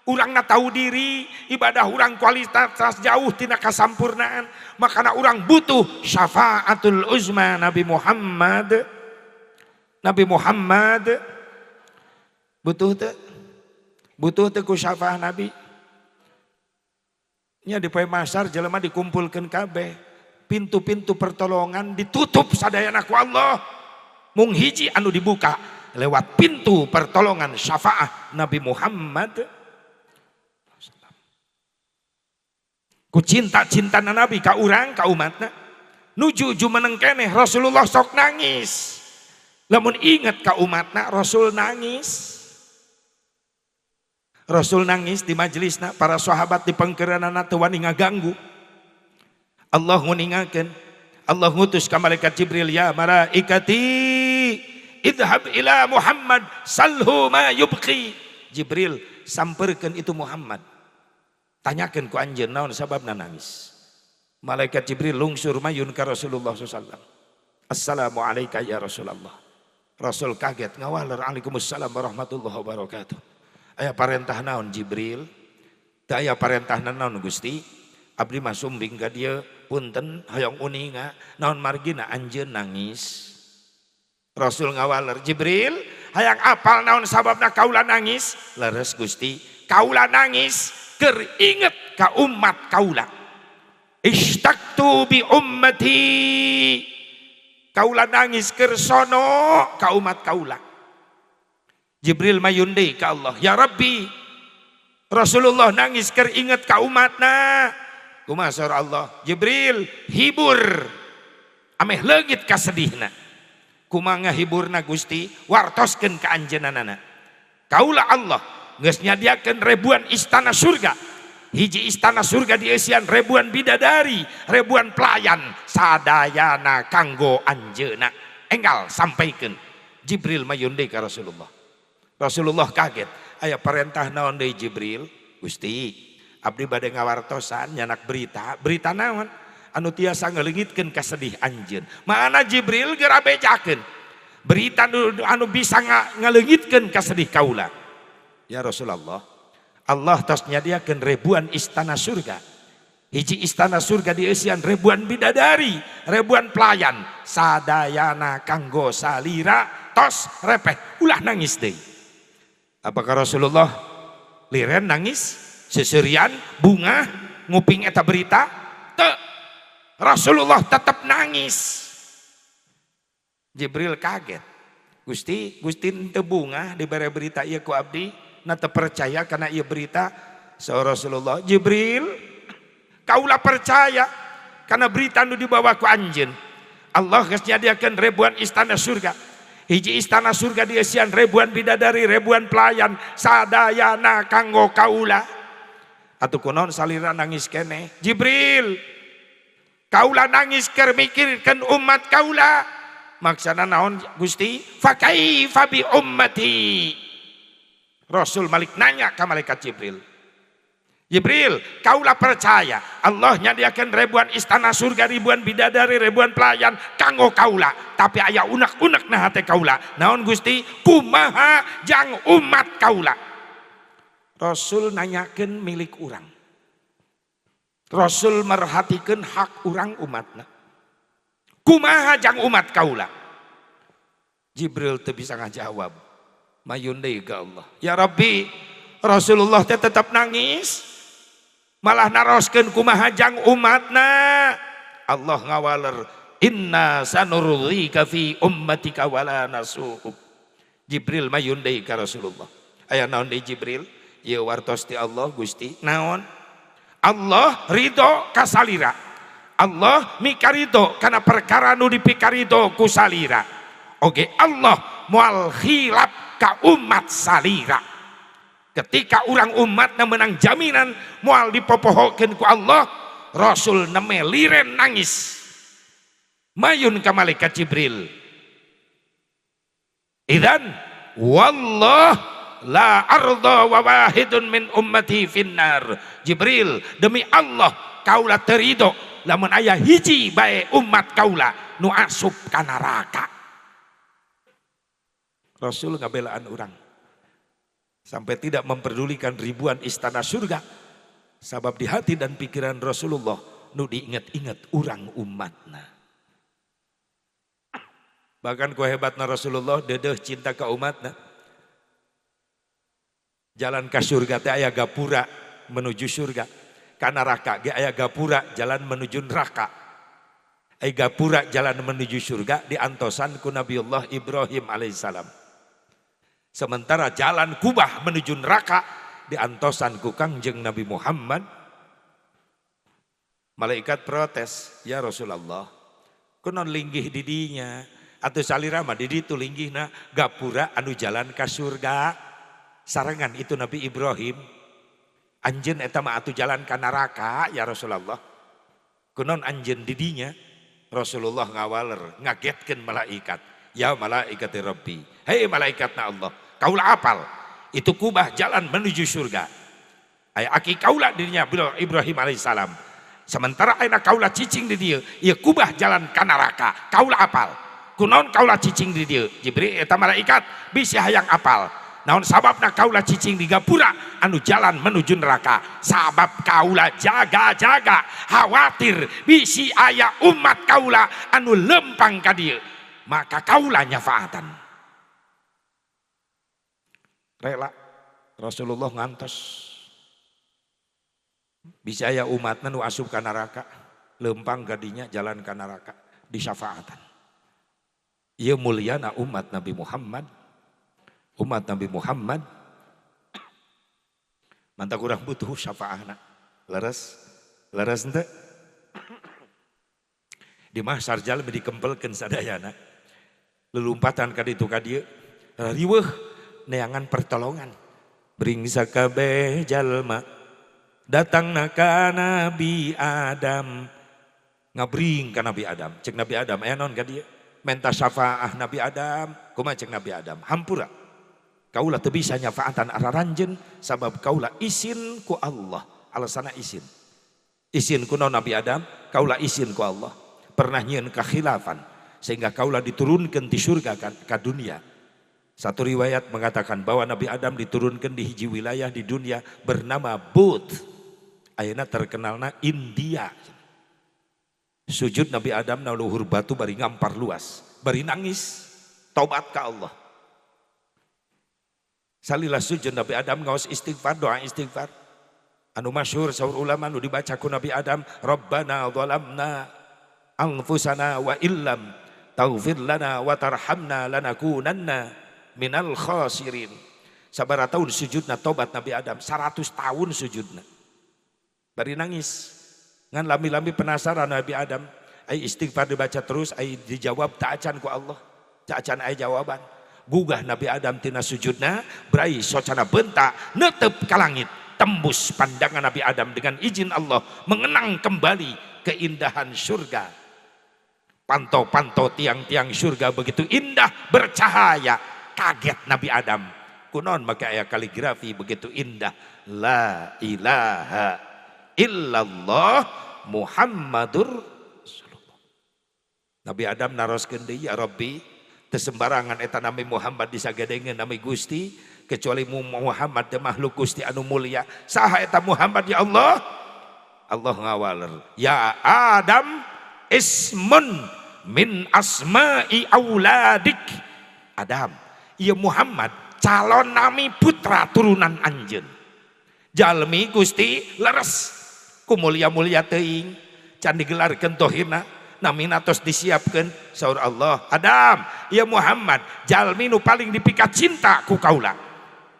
Urangna tahu diri, ibadah urang kualitas jauh tina kasampurnaan, makana urang butuh syafaatul uzma Nabi Muhammad. Nabi Muhammad butuh teu? Butuh teu ku syafaat Nabi? Nya di poe mahsyar jelema dikumpulkeun kabeh. Pintu-pintu pertolongan ditutup sadayana ku Allah. Mung hiji anu dibuka lewat pintu pertolongan syafaah Nabi Muhammad. Ku cinta-cinta Nabi ka urang ka umatna. Nuju jumeneng keneh Rasulullah sok nangis. Lamun inget ka umatna Rasul nangis. Rasul nangis di majelisna, para sahabat di pengkeranana teu wani ngaganggu. Allah nguningakeun, Allah ngutus ka malaikat Jibril, ya malaikati idhab ila Muhammad salhu ma yubqi. Jibril samperkeun itu Muhammad. Tanyakeun ku anjeun naon sababna nangis. Malaikat Jibril lungsur mayun ka Rasulullah sallallahu alaihi wasallam. Assalamualaikum ya Rasulullah. Rasul kaget ngawaler, waalaikumsalam warahmatullahi wabarakatuh. Aya parentah naon Jibril? Teu aya parentah naon Gusti? Abdi mah sumbing ka dieu, punten hoyong uninga naon margina anjeun nangis. Rasul ngawaler, Jibril hayang apal naon sababna kaula nangis? Leres Gusti, kaula nangis keur inget ka umat kaula. Ishtaqtu bi ummati. Kaula nangis keur sono ka umat kaula. Jibril mayun deui ka Allah, ya Rabbi, Rasulullah nangis keur inget ka umatna. Kumaha saur Allah? Jibril hibur ameh leungit kasedihna. Kumaha ngahiburna Gusti? Wartoskeun ka anjeunna. Kaula Allah geus nyadiakeun ribuan istana surga. Hiji istana surga dieusian ribuan bidadari, ribuan pelayan sadayana kanggo anjeunna. Enggal sampaikeun. Jibril mayun deui ka Rasulullah. Rasulullah kaget. Aya perintah naon deui Jibril? Gusti, abdi bade ngawartosan nyanak berita. Berita naon? Anu tiasa ngaleungitkeun kasedih anjeun. Maana Jibril geura bejakeun. Berita anu bisa ngaleungitkeun kasedih kaula. Ya Rasulullah, Allah tos nyadiakeun ribuan istana surga. Hiji istana surga dieusian ribuan bidadari, ribuan pelayan, sadayana kanggo salira tos repeh ulah nangis deui. Apakah Rasulullah liren nangis, seserian, bunga, nguping eta berita? Teu. Rasulullah tetap nangis. Jibril kaget. Gusti, Gusti teu bunga dibere berita ieu ku abdi, na teu percaya karena ieu berita. Saur Rasulullah, Jibril, kaula percaya karena berita nu dibawa ku anjeun. Allah geus nyadiakeun ribuan istana surga. Hiji istana surga dieusian ribuan bidadari, ribuan pelayan, sadayana kanggo kaula. Atuh kunaon salira nangis keneh? Jibril, kaula nangis keur mikirkeun umat kaula. Maksana naon Gusti? Fa kaifa bi ummati? Rasul malik nanya ka malaikat Jibril. Jibril, kaulah percaya Allah nyadiakan ribuan istana surga, ribuan bidadari, ribuan pelayan kanggo kaula. Tapi aya unek-unek na hate kaula. Naon Gusti? Kumaha jang umat kaula? Rasul nanyakeun milik urang. Rasul merhatikeun hak urang umatna. Kumaha jang umat kaula? Jibril teu bisa ngajawab. Mayun deui ka Allah. Ya Rabbi, Rasulullah teh tetap nangis. Malah naroskeun kumaha jang umatna. Allah ngawaler, inna sanurdika fi ummatika wala nasuhub. Jibril mayun deui ka Rasulullah. Aya naon deui Jibril? Ieu wartos ti Allah Gusti. Naon? Allah ridho ka salira. Allah mikarido kana perkara nu dipikarido ku salira. Oge Allah moal khilaf ka umat salira. Ketika urang umatna menang jaminan moal dipopohokeun ku Allah, Rasul neme liren nangis. Mayun ka malaikat Jibril. Idzan wallah la arda wa wahidun min ummati finnar. Jibril, demi Allah kaula terido lamun aya hiji bae umat kaula nu asup ka neraka. Rasul ngabelaan urang sampai tidak memperdulikan ribuan istana surga, sabab di hati dan pikiran Rasulullah nu diinget-inget urang umatna. Bahkan ku hebatna Rasulullah dedeh cinta ka umatna. Jalan ke surga teh aya gapura menuju surga. Ka neraka ge aya gapura jalan menuju neraka. Aya gapura jalan menuju surga diantosan ku Nabiullah Ibrahim alaihissalam. Sementara jalan kubah menuju neraka diantosan ku Kangjeng Nabi Muhammad. Malaikat protes, "Ya Rasulullah, kunaon linggih didinya? Atau salira mah di ditu linggihna gapura anu jalan ka surga. Sarengan itu Nabi Ibrahim. Anjeun eta mah atuh jalan ka neraka, ya Rasulullah. Kunaon anjeun didinya?" Rasulullah ngawaler, ngagetkeun malaikat. "Ya malaikat Rabbi, hei malaikatna Allah, kaula apal itu kubah jalan menuju surga. Aya aki kaula dirinya Ibrahim alaihissalam. Sementara ayeuna kaula cicing di dieu, ieu kubah jalan ka neraka. Kaula apal. Kunaon kaula cicing di dieu? Jibril eta malaikat bisi hayang apal. Naon sababna kaula cicing di gapura anu jalan menuju neraka? Sabab kaula jaga-jaga, khawatir bisi aya umat kaula anu lempang ka dieu, maka kaula nyafaatan." Rela Rasulullah ngantos bisa aya umatna nu asup ka neraka, lempang gadinya jalan ka neraka, disyafaatan. Ieu mulyana umat Nabi Muhammad. Umat Nabi Muhammad mantap kurang butuh syafaahna. Leres? Leres henteu? Di mahsar jalmi dikempelkeun sadayana. Lelumpatan ka ditu ka dieu, riweuh neangan pertolongan. Bring sakabeh jalma datangna ka Nabi Adam, ngabring ka Nabi Adam. Cek Nabi Adam, "Aya naon ka dieu?" Menta syafaah Nabi Adam. Kumaha cek Nabi Adam? "Hampura, kaula teu bisa nyafaatan araranjeun sabab kaula isin ku Allah." Alasana isin. Isin ku naon, Nabi Adam? "Kaula isin ku Allah, pernah nyieun kakhilafan sehingga kaula diturunkan di surga kan ka dunia." Satu riwayat mengatakan bahwa Nabi Adam diturunkan di hiji wilayah di dunia bernama But. Ayeuna terkenalna India. Sujud Nabi Adam na luhur batu bari ngampar luas, bari nangis, taubat ka Allah. Salila sujud Nabi Adam ngaos istighfar, doa istighfar. Anu masyhur saur ulama nu dibaca ku Nabi Adam, "Rabbana zalamna anfusana wa illam taghfir lana wa tarhamna lanakunanna minal khasirin." Sabaraha tahun sujudna tobat Nabi Adam? 100 tahun sujudna. Bari nangis. Ngan lami-lami penasaran Nabi Adam. Ai istighfar dibaca terus, ai dijawab tak acan ku Allah. Tak acan ai jawaban. Gugah Nabi Adam tina sujudna, berai socana bentak, netep ka langit. Tembus pandangan Nabi Adam dengan izin Allah mengenang kembali keindahan surga. Pantau-pantau tiang-tiang surga begitu indah bercahaya. Kaget Nabi Adam. Kunaon maka aya kaligrafi begitu indah. La ilaha illallah Muhammadur Rasulullah. Nabi Adam naroskeun deui, "Ya Rabbi, teu sembarangan eta Nabi Muhammad disagedengeun nami Gusti, kecuali Muhammad teh makhluk Gusti anu mulia. Saha eta Muhammad, ya Allah?" Allah ngawaler, "Ya Adam, ismun min asma'i auladik." Adam, ieu Muhammad calon nami putra turunan anjeun. "Jalmi, Gusti?" "Leres, ku mulia-mulia teuing can digelarkeun tohirna namina tos disiapkeun." Saur Allah, "Adam, ya Muhammad jalmi nu paling dipika cinta ku kaula."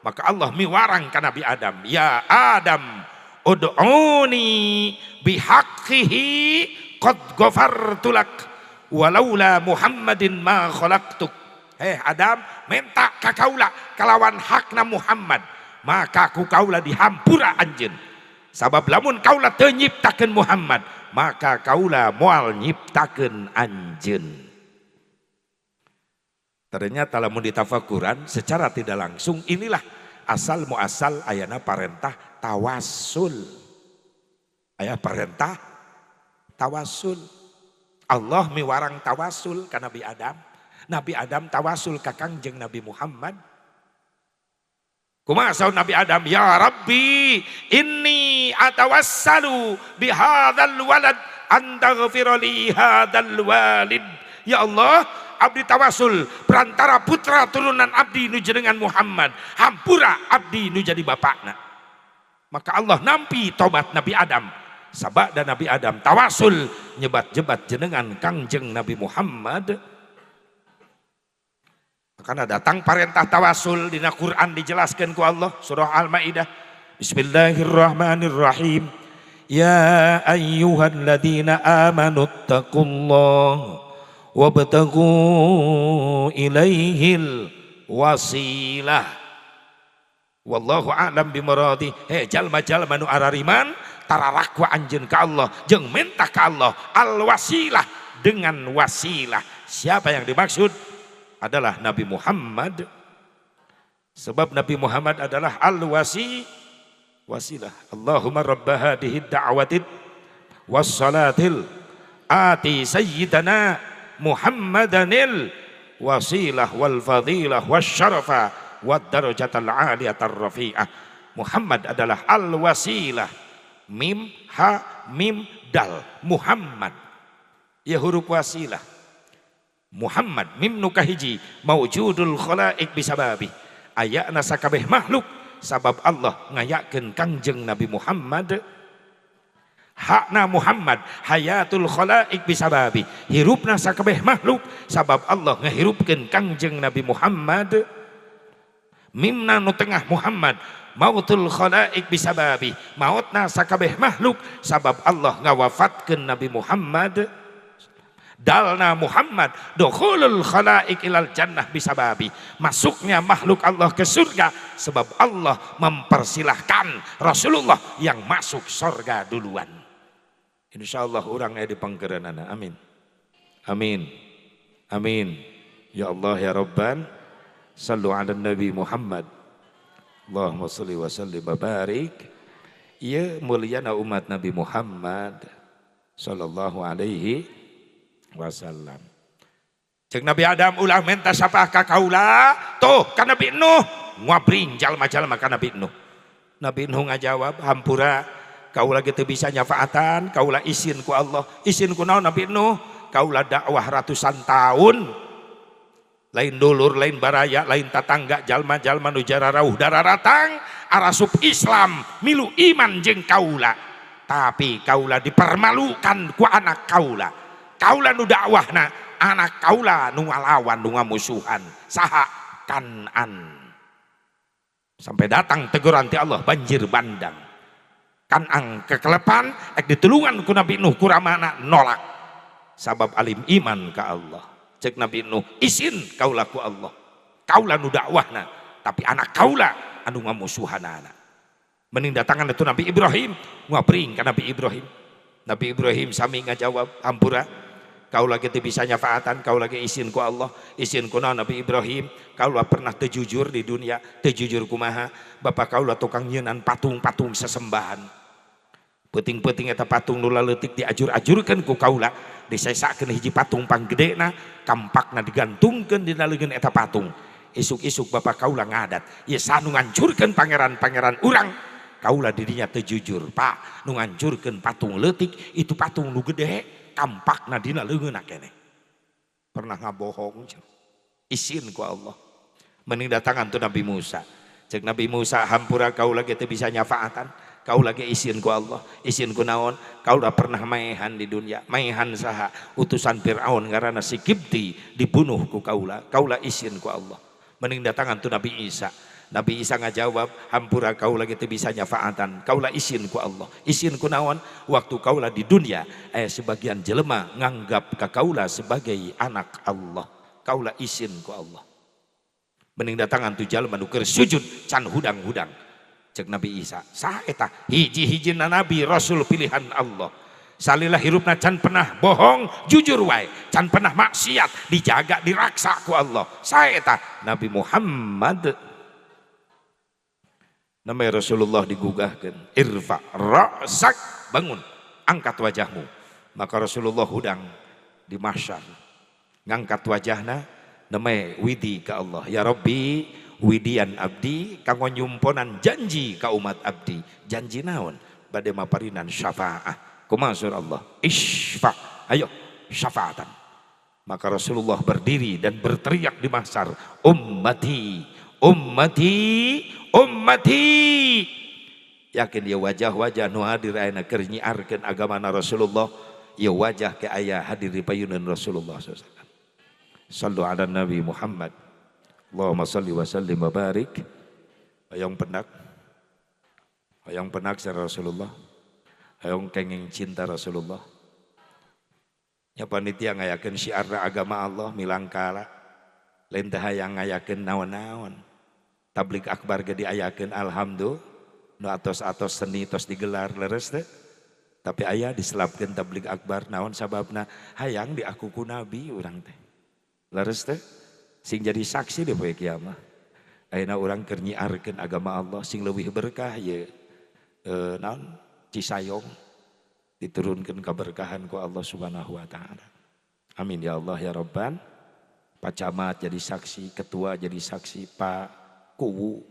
Maka Allah miwarang ka Nabi Adam, "Ya Adam, ud'uni bihaqqihi qad ghafartu lak walaula Muhammadin ma khalaqtuk." Heh Adam, minta ka kaula kalawan hakna Muhammad, maka ku kaula dihampura anjeun. Sabab lamun kaula teu nyiptakeun Muhammad, maka kaula moal nyiptakeun anjeun. Ternyata lamun ditafakuran secara tidak langsung, inilah asal muasal ayana parentah tawasul. Aya parentah tawasul. Allah miwarang tawasul ka Nabi Adam. Nabi Adam tawasul ka Kangjeng Nabi Muhammad. Kumaha saur Nabi Adam? "Ya Rabbi, inni atawassalu bihadzal walad an taghfira li hadzal walid." Ya Allah, abdi tawasul perantara putra turunan abdi nu jenengan Muhammad, hampura abdi nu jadi bapakna. Maka Allah nampi tobat Nabi Adam. Sabada Nabi Adam tawasul nyebat-jebat jenengan Kangjeng Nabi Muhammad. Karena datang perintah tawasul dina Quran dijelaskan ku Allah, surah Al-Maidah. Bismillahirrahmanirrahim. Ya ayyuhalladzina amanu taqullah wabtaghu ilaihil wasilah. Wallahu a'lam bimuradi. He jalma-jalma nu arariman, tararakwa anjeun ka Allah jeung minta ka Allah al wasilah, dengan wasilah. Siapa yang dimaksud? Adalah Nabi Muhammad. Sebab Nabi Muhammad adalah al wasilah. Allahumma rabba hadhihi da'watid wassalatil ati sayyidana Muhammadanil wasilah wal fadilah wasyarafa wad darajatal aliyatar rafi'ah. Muhammad adalah al wasilah. Mim ha mim dal, Muhammad ya, huruf wasilah. Muhammad mim nu kahiji, maujudul khalaik bisababi, ayana sakabeh makhluk sabab Allah ngayakeun Kangjeng Nabi Muhammad. Hakna Muhammad, hayatul khalaik bisababi, hirupna sakabeh makhluk sabab Allah ngahirupkeun Kangjeng Nabi Muhammad. Mimna nu tengah, Muhammad, mautul khalaik bisababi, mautna sakabeh makhluk sabab Allah ngawafatkeun Nabi Muhammad. Dalna Muhammad, dukhulul khalaik ilal jannah bisababi, masuknya makhluk Allah ke surga sebab Allah mempersilahkan Rasulullah yang masuk surga duluan. Insyaallah urang aya di pangkereunana. Amin, amin, amin, ya Allah ya Rabban. Sallu ala Nabi Muhammad. Allahumma salli wa sallim wa barik. Ieu mulyana umat Nabi Muhammad sallallahu alaihi wasallam. Cek Nabi Adam, ulah menta syafaat ka kaula, tuh ka Nabi Nuh, ngabring jalma-jalma ka Nabi Nuh. Nabi Nuh ngajawab, hampura, kaula gitu bisa nyafaatan, kaula isin ku Allah. Isin ku naon, Nabi Nuh? Kaula dakwah ratusan tahun. Lain dulur, lain baraya, lain tatangga, jalma-jalma nu jararauh dararatang arasup Islam, milu iman jeung kaula. Tapi kaula dipermalukan ku anak kaula. Kaula nu dakwahna, anak kaula nu ngalawan, nu ngamusuhan. Saha? Kanan. Sampai datang teguran ti Allah, banjir bandang. Kanan kekelepan, ek ditulungan ku Nabi Nuh kuramana nolak. Sabab alim iman ka Allah. Cek Nabi Nuh, isin kaula ku Allah. Kaula nu dakwahna, tapi anak kaula anu ngamusuhanana. Mending datangan itu Nabi Ibrahim, ngabring ka Nabi Ibrahim. Nabi Ibrahim sami ngajawab, hampura, kaula teu bisa nyafaatan, kaula isin ku Allah. Isin ku naon, Nabi Ibrahim? Kaula pernah teu jujur di dunia. Teu jujur kumaha? Bapak kaula tukang nyeunan patung-patung sesembahan. Peuting-peuting eta patung nu leutik diajur-ajurkeun ku kaula, disesakeun hiji patung panggedena, kampakna digantungkeun dina leungeun eta patung. Isuk-isuk bapak kaula ngadat, ieu saha nu ngancurkeun pangeran-pangeran urang? Kaula dirinya teu jujur, Pak, nu ngancurkeun patung leutik, itu patung nu gede kampakna dina leungeunna keneh. Pernah ngabohong, isin ku Allah. Mending datangan tuh Nabi Musa. Cek Nabi Musa, hampura, kaula teu bisa nyafaatan, kaula isin ku Allah. Isin ku naon? Kaula pernah maehan di dunia. Maehan saha? Utusan Fir'aun ngaranna si Kibti, dibunuh ku kaula. Kaula isin ku Allah. Mending datangan tuh Nabi Isa. Nabi Isa ngajawab, hampura, kaula teu bisa nyafaatan, kaula isin ku Allah. Isin ku naon? Waktu kaula di dunia, sebagian jelema nganggap ka kaula sebagai anak Allah, kaula isin ku Allah. Mending datangan tuh jalma nu keur sujud can hudang-hudang. Cek Nabi Isa, saha eta? Hiji-hiji nabi rasul pilihan Allah. Salila hirupna can pernah bohong, jujur wae, can pernah maksiat, dijaga, diraksa ku Allah. Saha eta? Nabi Muhammad. Namanya Rasulullah digugahkan, irfa ra'sak, bangun, angkat wajahmu. Maka Rasulullah hudang di mahsyar, ngangkat wajahna, namanya widi ke Allah, ya Rabbi, widian abdi kanggo nyumponan janji ka umat abdi. Janji naon? Bade maparinan syafaah. Kumaha Allah? Isfa, ayo syafaatan. Maka Rasulullah berdiri dan berteriak di mahsyar, ummati, ummati, ummati. Yakin dia wajah-wajah nu hadir ayeuna keur nyiarkeun agamana Rasulullah, ieu wajah ke aya hadir di payunan Rasulullah sallallahu alaihi wasallam. Sallu ala Nabi Muhammad. Allahumma salli wa sallim wa barik. Hayang pendak. Hayang pendak sareng Rasulullah. Hayang kenging cinta Rasulullah. Nya panitia ngayakeun syiar agama Allah milangkala. Lain teh hayang ngayakeun naon-naon. Tabligh akbar ge diayakeun alhamdulillah. Nu atos-atos seni tos digelar leres teh. Tapi aya diselapkeun tabligh akbar naon sababna hayang diaku ku nabi urang teh. Leres teh sing jadi saksi di poe kiamah. Ayeuna urang keur nyiarkeun agama Allah sing leuwih berkah ye naon Cisayong diturunkeun kaberkahan ku Allah Subhanahu wa taala. Amin ya Allah ya Rabban. Pak Camat jadi saksi, ketua jadi saksi, Pak Kuwu,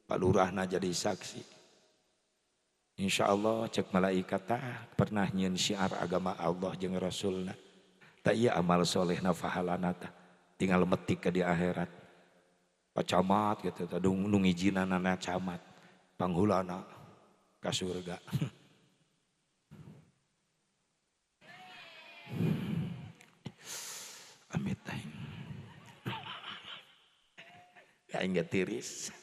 Pak Lurahna jadi saksi. Insya Allah cek malaikat tah pernah nyieun syiar agama Allah jeung Rasulna. Tak iya amal solehna fahalana tah tinggal metik ke di akhirat. Pak Camat gitu tah nu ngijinanana camat, panghulana ka surga. Amit aing. Aing ge tiris.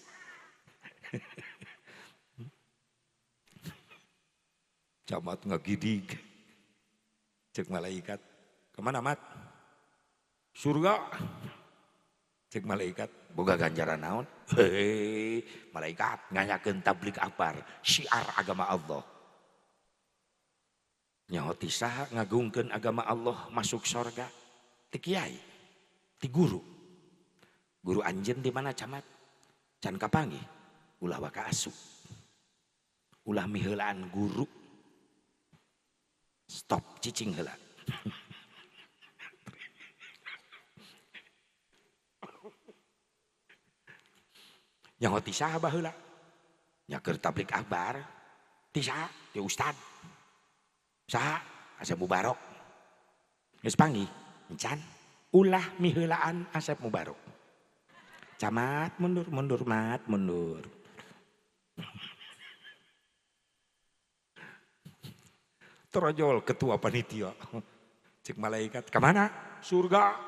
Camat ngagidig. Cek malaikat, kemana mat? Surga. Cek malaikat, boga ganjaran naon? Hei, malaikat ngayakeun tabligh akbar, syiar agama Allah. Nyaho ti saha ngagungkeun agama Allah masuk surga? Ti kiai, ti guru. Guru anjeun di mana camat? Can kapanggih, ulah waka asup. Ulah miheulaan guru. Stop cicing heula. Nyaho ti saha baheula? Nya keur tabligh akbar. Ti saha? Ti ustad. Saha? Asep Mubarok. Geus panggih, encan ulah miheulaan Asep Mubarok. Camat mundur, mundur, mat mundur. Terojol ketua panitia. Cek malaikat, kemana? Surga.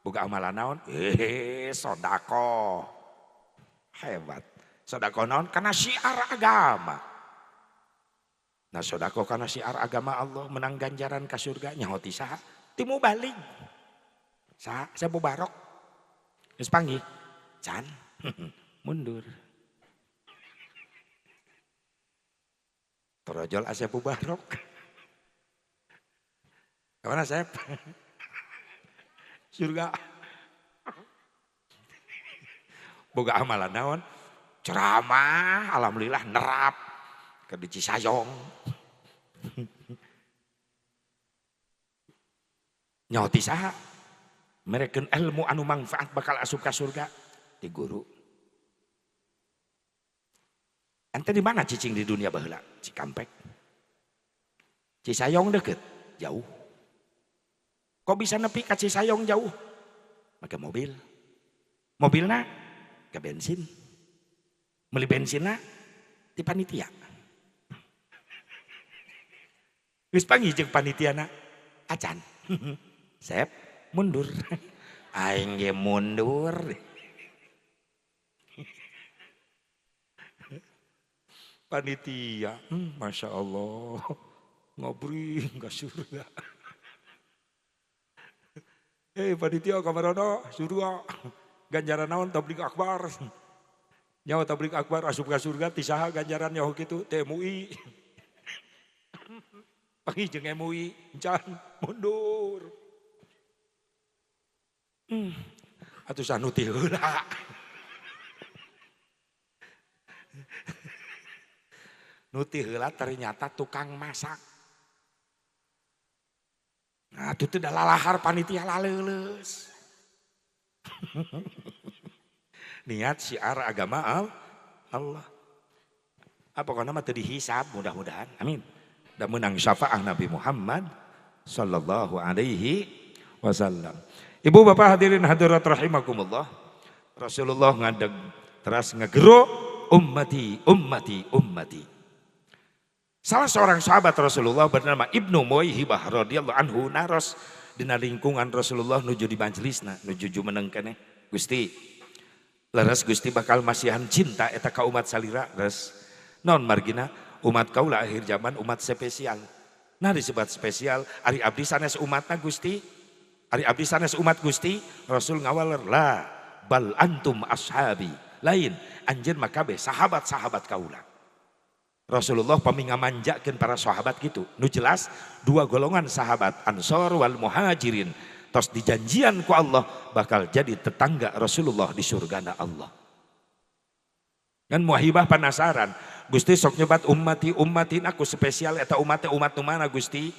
Boga amalan naon? Sodako. Hebat. Sodako naon? Karena syiar agama. Nah sodako karena syiar agama Allah menang ganjaran ke surga. Nyaho ti saha? Ti mubalig. Saha? Saya Mubarok. Geus panggih. Can. Mundur. Torojol Asep Mubarok. Kemana Sep? Surga. Boga amalan naon? Ceramah, alhamdulillah nerap ke di Cisayong. Nyaho ti saha? Merekeun ilmu anu manfaat bakal asup ka surga ti guru. Ente di mana cicing di dunia baheula? Cikampek. Cisayong deket, jauh. Kok bisa nepi ka Cisayong jauh? Make mobil. Mobilna ke bensin. Beli bensinna di panitia. Geus panggih jeung panitiana acan. Sep mundur. Aing ge mundur. Panitia, Masya Allah, ngobring ke surga. Panitia kamarono surga, ganjaran naon tabligh akbar. Nyawa tabligh akbar asup ka surga ti saha ganjaran nyaho kitu teh MUI. Panggih jeung MUI, encan mundur. Atuh sanuti heula. Nuti heula ternyata tukang masak. Nah, itu tidak lalahar panitia laleuleus. Niat syiar agama Allah. Apa pokona mah teu dihisab mudah-mudahan. Amin. Dan menang syafaah Nabi Muhammad sallallahu alaihi wasallam. Ibu bapak hadirin hadirat rahimakumullah. Rasulullah ngadeg teras ngegero ummati ummati ummati. Salah seorang sahabat Rasulullah bernama Ibnu Muwaihibah radhiyallahu anhu naros dina lingkungan Rasulullah nuju di majelisna nuju jumeneng keneh. Gusti, leres Gusti bakal masihan cinta eta ka umat salira leres. Non margina umat kaula akhir zaman umat spesial. Nah disebut spesial ari abdi sanes umatna Gusti. Ari abdi sanes umat Gusti, Rasul ngawaler la bal antum ashabi. Lain anjeun mah kabeh sahabat-sahabat kaula. Rasulullah pami ngamanjakeun para sahabat gitu. Nu jelas dua golongan sahabat Ansor wal Muhajirin tos dijanjian ku Allah bakal jadi tetangga Rasulullah di surgana Allah. Kan Muahibah penasaran, Gusti sok nyebat ummati ummatin aku spesial eta umat umat nu mana Gusti?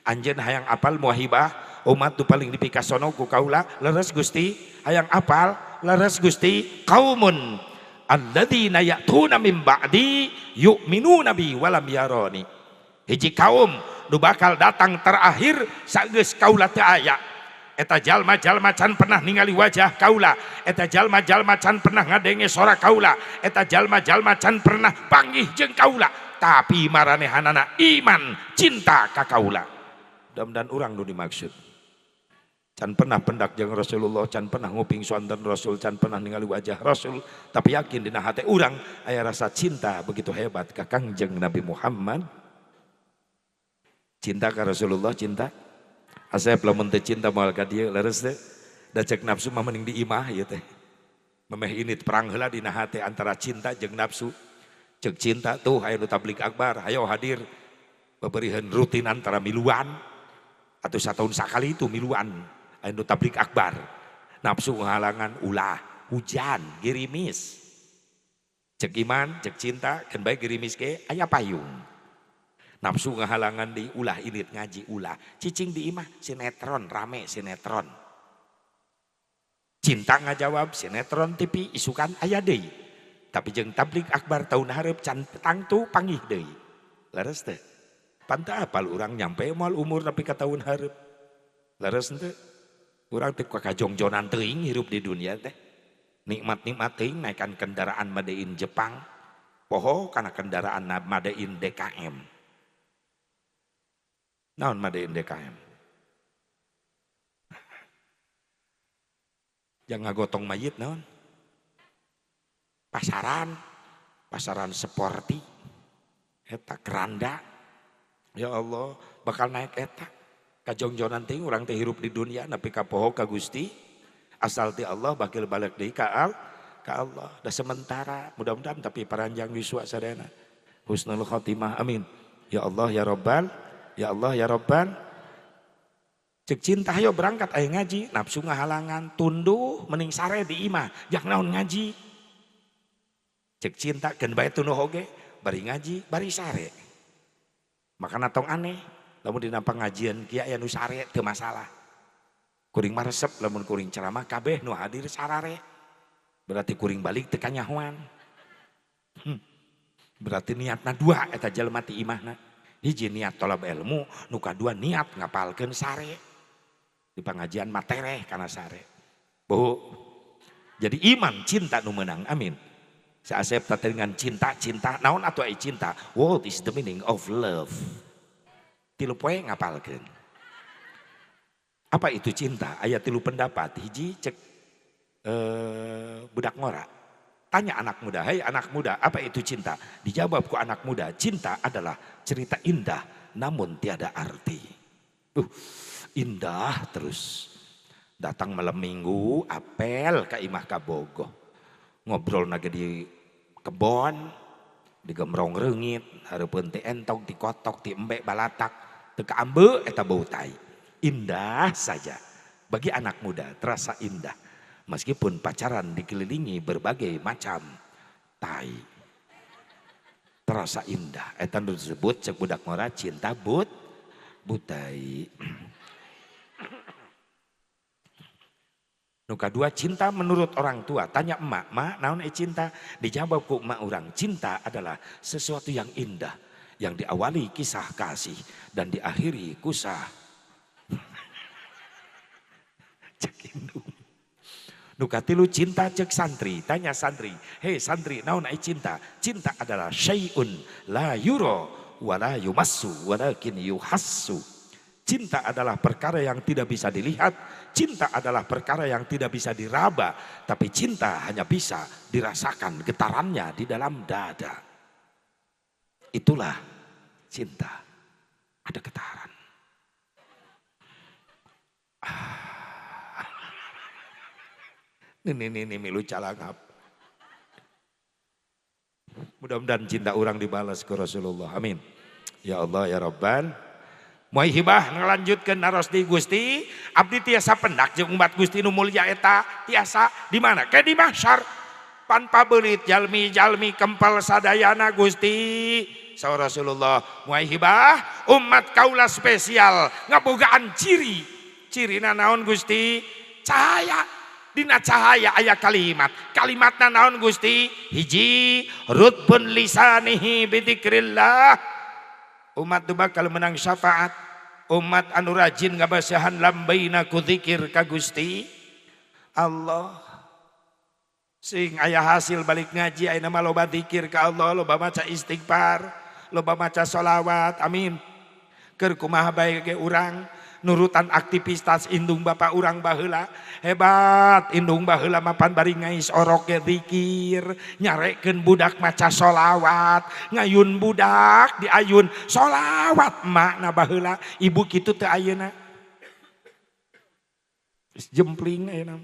Anjeun hayang apal Muahibah, umat nu paling dipikasono ku kaula, leres Gusti, hayang apal, leres Gusti, kaumun alladzina ya'tuna min ba'di yu'minuna bi walam yarani. Hiji kaum nu bakal datang terakhir sageus kaula teu aya. Eta jalma-jalma can pernah ningali wajah kaula, eta jalma-jalma can pernah ngadenge sora kaula, eta jalma-jalma can pernah panggih jeung kaula, tapi maranehanana iman cinta ka kaula. Mudah-mudahan urang nu dimaksud. Can pernah pendak jeung Rasulullah, can pernah nguping sonten Rasul, can pernah ningali wajah Rasul, tapi yakin dina hate urang aya rasa cinta begitu hebat ka Kangjeng Nabi Muhammad. Cinta ka Rasulullah, cinta. Asep lamun teu cinta moal ka dieu leres teh. Da cek nafsu mah mending di imah ieu teh. Memeh init perang heula dina hate antara cinta jeung nafsu. Cek cinta tuh aya nu tabligh akbar, hayo hadir. Beberiheun rutin antara miluan atau satahun sakali itu miluan. Aya nu tabligh akbar. Nafsu ngahalangan ulah, hujan, gerimis. Cek iman, cek cinta, keun bae gerimis ge aya payung. Nafsu ngahalangan di ulah ilit ngaji ulah. Cicing di imah sinetron rame sinetron. Cinta ngajawab sinetron TV isukan aya deui. Tapi jeung tabligh akbar tahun hareup can tangtu panggih deui. Leres teh. Pantah apal urang nyampe moal umur tapi ka tahun hareup. Leres teh. Urang teh kakajongjonan teuing hirup di dunia teh. Nikmat-nikmat teuing naikkan kendaraan made in Jepang. Poho kana kendaraan made in DKM. Naon made in DKM? Jangan ngagotong mayit naon? Pasaran, pasaran sporty, eta keranda. Ya Allah, bakal naik eta. Kajongjonan teuing urang teh hirup di dunia nepi ka poho ka Gusti. Asal ti Allah bakal balik deui ka Allah. Da sementara, mudah-mudahan tapi paranjang yuswa sadayana. Husnul khotimah, amin. Ya Allah ya Rabbal, ya Allah ya Rabbal. Cek cinta ayo berangkat ayo ngaji, nafsu ngahalangan, tunduh mending sare di imah, jak naon ngaji. Cek cinta keun bae tunduh oge, bari ngaji, bari sare. Makana tong aneh, lamun dina pengajian kieu aya nu sare teu masalah. Kuring mah resep lamun kuring ceramah kabeh nu hadir sarare. Berarti kuring balik teu kanyahoan. Berarti niatna dua eta jelema ti imahna. Hiji niat tolab ilmu, nu kadua niat ngapalkeun sare. Di pengajian matereh kana sare. Bu. Jadi iman cinta nu meunang, amin. Saasep dengan cinta-cinta, naon atuh ai cinta? What is the meaning of love? Tilu poe ngapalkeun. Apa itu cinta? Aya tilu pendapat. Hiji cek budak ngora. Tanya anak muda, hei anak muda, apa itu cinta? Dijawab ku anak muda, cinta adalah cerita indah namun tiada arti. Indah terus. Datang malam minggu, apel ka imah kabogoh. Ngobrol nage di kebon, di gemrong reungit, hareupeun ti entog, ti kotok, ti embe balatak, teu kaambe eta bau tai. Indah saja. Bagi anak muda terasa indah. Meskipun pacaran dikelilingi berbagai macam tai. Terasa indah. Eta nu disebut cek budak ngora cinta butai. Nu kadua cinta menurut orang tua. Tanya emak, "Mak, naon cinta?" Dijawab ku emak urang, cinta adalah sesuatu yang indah yang diawali kisah kasih dan diakhiri kusah. Cek indung. Nu katilu cinta cek santri, tanya santri, hei santri, naon ai cinta? Cinta adalah syai'un la yuro wa la yumassu walakin yuhassu. Cinta adalah perkara yang tidak bisa dilihat, cinta adalah perkara yang tidak bisa diraba, tapi cinta hanya bisa dirasakan getarannya di dalam dada. Itulah cinta. Ada getaran. Ini milu calangap. Mudah-mudahan cinta orang dibalas ke Rasulullah. Amin. Ya Allah ya Rabban. Muaihibah ngelanjutkeun naros di Gusti, abdi tiasa pendak jeung umat Gusti nu mulia eta tiasa di mana? Ke di mahsyar. Panpa beulit jalmi-jalmi kempal sadayana Gusti. Saur Rasulullah, muaihibah umat kaula spesial ngabogaan ciri. Cirina naon Gusti? Cahaya. Dina cahaya aya kalimat. Kalimatna naon Gusti? Hiji, rutbun lisanihi bidzikrillah. Umat tu bakal menang syafaat. Umat anu rajin ngabasahan lambaina ku zikir ka Gusti Allah. Sing aya hasil balik ngaji ayeuna mah loba zikir ka Allah, loba maca istighfar, loba maca sholawat. Amin. Keur kumaha bae ge urang nurutan aktivitas indung bapak urang baheula hebat, indung baheula mapan bari ngais orok ge zikir, nyarekeun budak maca sholawat, ngayun budak diayun sholawat makna baheula ibu kitu teu ayeuna. Geus jempling ayeuna.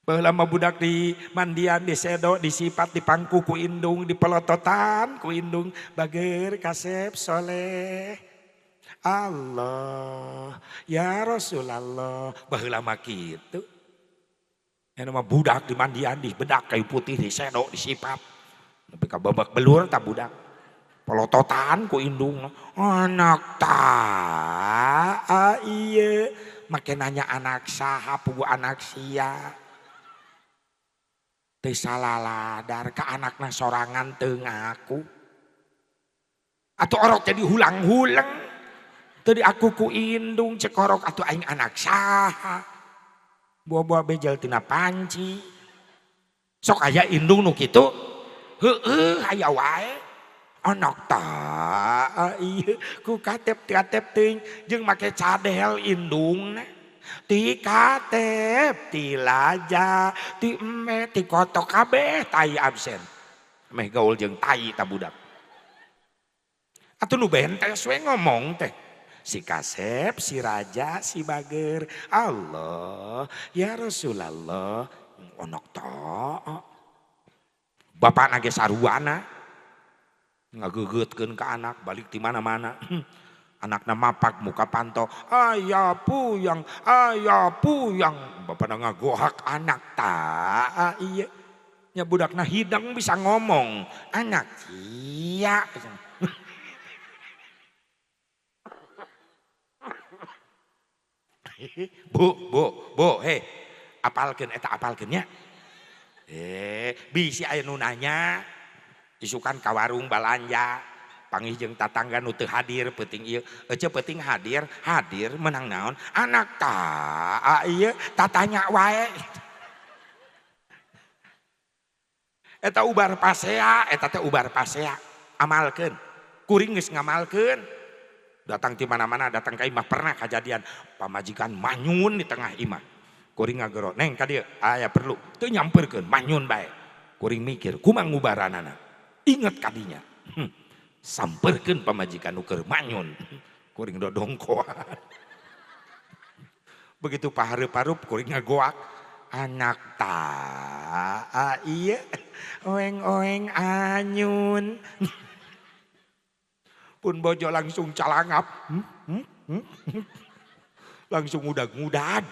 Baheula mah budak di mandian, disedo, disipat, dipangku ku indung, dipelototan ku indung, bager kasep soleh. Allah, ya Rasulullah, baheula mah kitu. Anu mah budak di mandian, dibedak kayu putih, disedo, disipat. Nepi ka babak belur ta budak. Pelototan ku indung, anak ta ieu, make nanya anak saha pugu anak sia. Teu salaladar ka anakna sorangan teu ngaku. Atuh orok jadi hulang-huleng. Teu diaku ku indung cek orok atuh aing anak saha. Buah-buah bejel tina panci. Sok aya indung nu kitu? Heueuh aya wae. Anak ta ieu ku katep-katep teuing jeung make cadel indungna. Ti katep, ti laja, ti eme, ti kotok kabeh tai absen. Meh gaul jeung tai ta budak. Atuh nu bentes we ngomong teh. Si kasep, si raja, si bager. Allah, ya Rasulullah, onok ta. Bapakna ge saruana. Ngagegeutkeun ka anak balik ti mana-mana. Anakna mapak muka panto, ayah puyang, bapakna ngagohak anak ta iya. Nya budakna hidang bisa ngomong, anak iya. Bu, bu, hei, apalkeun eta apalkeun nya. Bisi aya nu nanya, isukan ka warung balanja. Panggih jeung tatangga nu teu hadir peuting ieu, ece peuting hadir, hadir menang naon? Anak ta ieu tatanya wae. Eta ubar pasea, eta teh ubar pasea, amalkeun. Kuring geus ngamalkeun. Datang ti mana-mana, datang ka imah pernah kajadian pamajikan manyun di tengah imah. Kuring ngagero, neng ka dieu aya perlu, teu nyamperkeun manyun bae. Kuring mikir, kumaha ngubaranana? Inget kadinya. Samperkeun pamajikan nu keur manyun. Kuring dodongkoan. Begitu pahareup-hareup kuring ngagoak. Anak ta ieu oeng-oeng anyun. Pun bojo langsung calangap. Langsung udag-udag.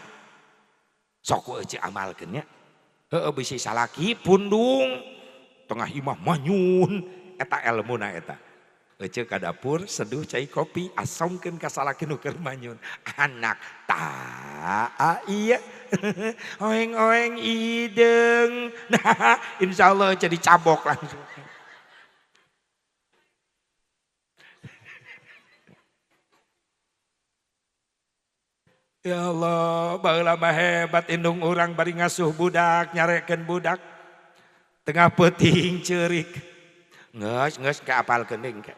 Sok ku euceu amalkeun nya. Heueuh bisi salaki pundung tengah imah manyun eta elmuna eta. Ece ka dapur seduh cai kopi asongkeun ka salaki nu keur manyun. Anak ta ieu oeng-oeng ideung. Nah, insyaallah jadi cabok langsung. Ya Allah, baheula mah hebat indung urang bari ngasuh budak, nyarekeun budak. Tengah peuting ceurik. Geus geus kaapalkeun deui engke.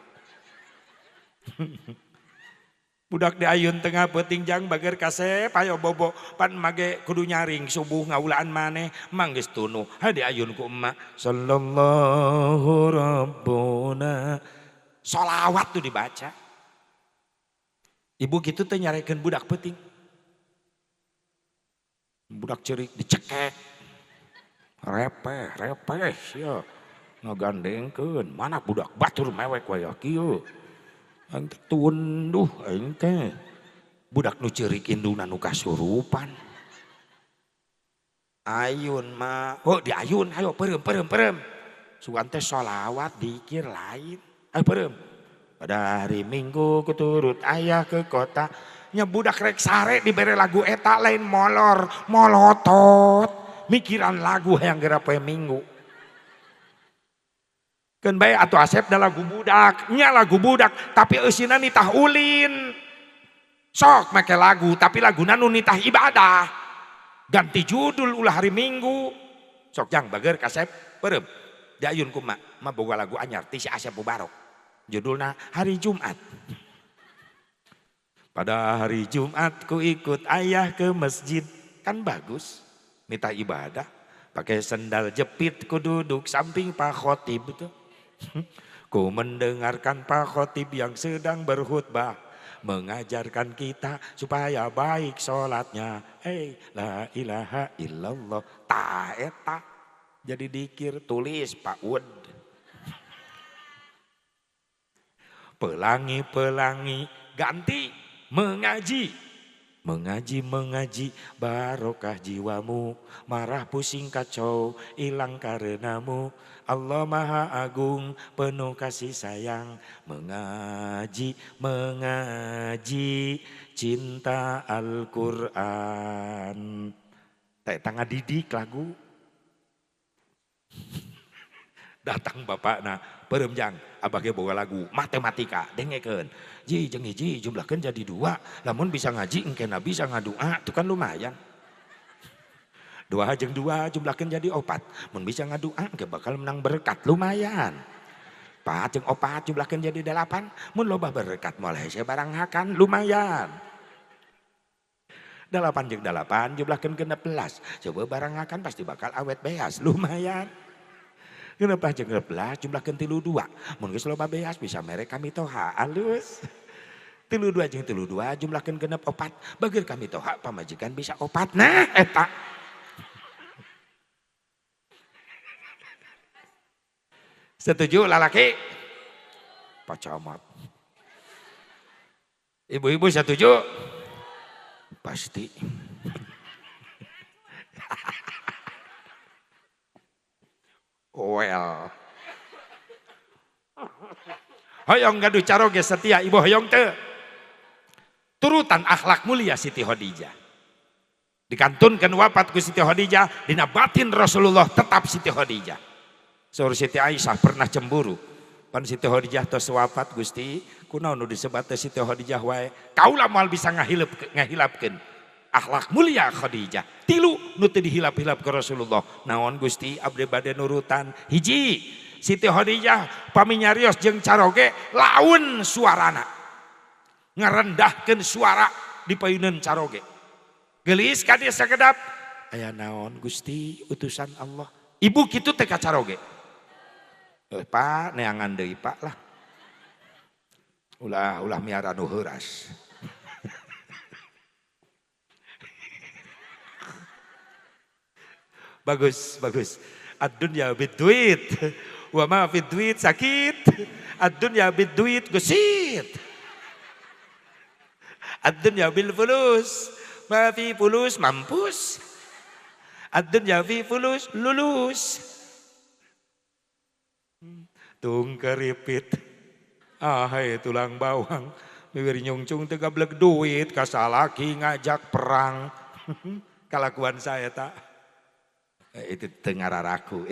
Budak diayun tengah peuting jang bager kasep ayo bobo pan mage kudu nyaring subuh ngaulaan maneh mang geus tunuh. Ha diayun ku emak sallallahu rabbuna. Sholawat tuh dibaca. Ibu kitu teh nyarekeun budak peuting. Budak ceurik dicekek. Repeh, repeh sia. Ngagandengkeun, mana budak batur mewek waya kieu. Aing teh tunduh aing teh. Budak nu ceurik indungna nu kasurupan. Ayun mah, oh diayun ayo peureum peureum peureum. Sugan teh sholawat dikir lain. Ayo peureum. Pada hari Minggu kuturut ayah ke kota. Nya budak rek sare dibere lagu eta lain molor, molotot. Mikiran lagu hayang geura poe Minggu. Keun bae atuh Asep da lagu budak, nya lagu budak tapi eusina nitah ulin. Sok make lagu tapi laguna nu nitah ibadah. Ganti judul ulah hari Minggu. Sok jang bager kasep peureum. Diayun ku mak, mak boga lagu anyar ti si Asep Mubarok. Judulna Hari Jumat. Pada hari Jumat ku ikut ayah ke masjid. Kan bagus, nitah ibadah. Pakai sendal jepit ku duduk samping Pak Khotib tuh. Ku mendengarkan Pak Khotib yang sedang berkhutbah, mengajarkan kita supaya baik sholatnya. Hey, la ilaha illallah. Ta eta. Jadi dikir tulis Pak Ud. Pelangi-pelangi ganti mengaji. Mengaji, mengaji, barokah jiwamu, marah pusing kacau, hilang karenamu. Allah Maha Agung, penuh kasih sayang. Mengaji, mengaji, cinta Al-Quran. Teh tangga didik lagu. Datang bapak nah, peureum jang, abah ge boga lagu matematika, dengekeun. Ji jeung hiji jumlahkeun jadi 2, lamun bisa ngaji engkena bisa ngadua, itu kan lumayan. 2 jeung 2 jumlahkeun jadi 4, mun bisa ngadua engke bakal menang berkat, lumayan. 4 jeung 4 jumlahkeun jadi 8, mun loba berkat moal hese barang hakan, lumayan. 8 jeung 8 jumlahkeun 16, coba barang hakan pasti bakal awet beas, lumayan. 16 jeung 16 jumlahkeun 32, mun geus loba beas bisa mere kami toha alus. 32 jeung 32 jumlahkeun 64, bager kami toha pamajikan bisa 4. Nah eta. Setuju lalaki? Pak Camat. Ibu-ibu setuju? Pasti. Well. Hoyong gaduh caroge setia ibu hoyong teu. Turutan akhlak mulia Siti Khadijah. Dikantunkeun wafat ku Siti Khadijah, dina batin Rasulullah tetap Siti Khadijah. Saur Siti Aisyah pernah cemburu. Pan Siti Khadijah tos wafat Gusti, kunaon nu disebat teh Siti Khadijah wae. Kaula moal bisa ngahilapkeun akhlak mulia Khadijah. 3 nu teu dihilap-hilap ke Rasulullah. Naon Gusti abdi bade nurutan. Hiji, Siti Khadijah pami nyarios jeung caroge laun suarana. Ngarendahkeun suara di payuneun caroge. Geulis ka dieu sakedap. Aya naon Gusti utusan Allah. Ibu kitu teh ka caroge. Pak neangan deui Pak lah. Ulah ulah miara nu heuras. Bagus, bagus. Ad-dunya bid-duit. Wa ma fid-duit sakit. Ad-dunya bid-duit gesit. Ad-dunya bil fulus. Ma fi fulus mampus. Ad-dunya fi fulus lulus. Tung keripit. Ahai tulang bawang. Bibir nyungcung teu gablek duit kasalaki ngajak perang. Kalakuan saya tak. Itu tengararaku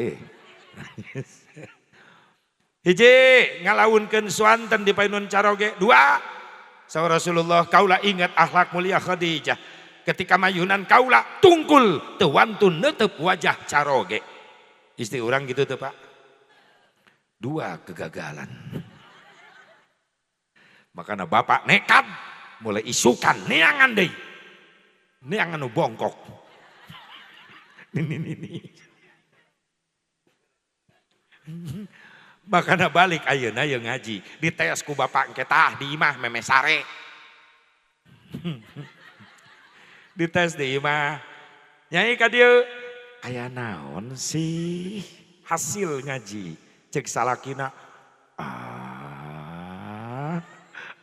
Hiji ngalaunkeun suanten di painun caroge. 2, saur Rasulullah kaula ingat akhlak mulia Khadijah. Ketika mayunan kaula tungkul teu wantun neuteup wajah caroge. Istri urang gitu tuh Pak. Dua kegagalan. Makanya bapak nekat mulai isukan neangan deui. Neangan nu bongkok. Ini. Makanya balik ayeuna ye ngaji, dites ku bapak engke tah di imah meme sare. Dites di imah. Nyai ka dieu, aya naon sih hasil ngaji? Cek salakina, ah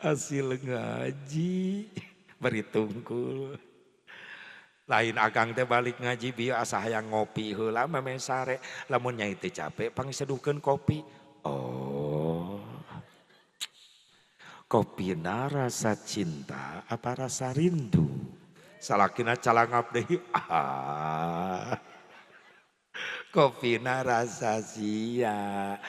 hasil ngaji bari tungkul. Lain akang teh balik ngaji bieu asa hayang ngopi heula meme sare, lamun nyai teh capek pangseduhkeun kopi. Oh. Kopina rasa cinta apa rasa rindu? Salakina calangap deui. Ah. Kopina rasa sia.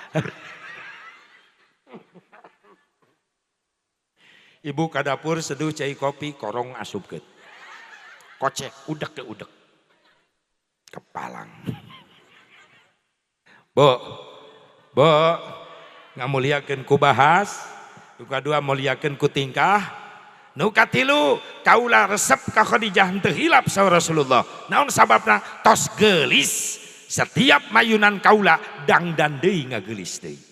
Ibu ka dapur seduh cai kopi korong asupkeun. Kocek udek ke udek. Kepalang. Bu, bu, ngamuliakeun ku bahas, nu kadua muliakeun ku tingkah, nu katilu kaula resep ka Khadijah henteu hilap saur Rasulullah. Naon sababna? Tos geulis. Setiap mayunan kaula dangdan deui ngageulis deui.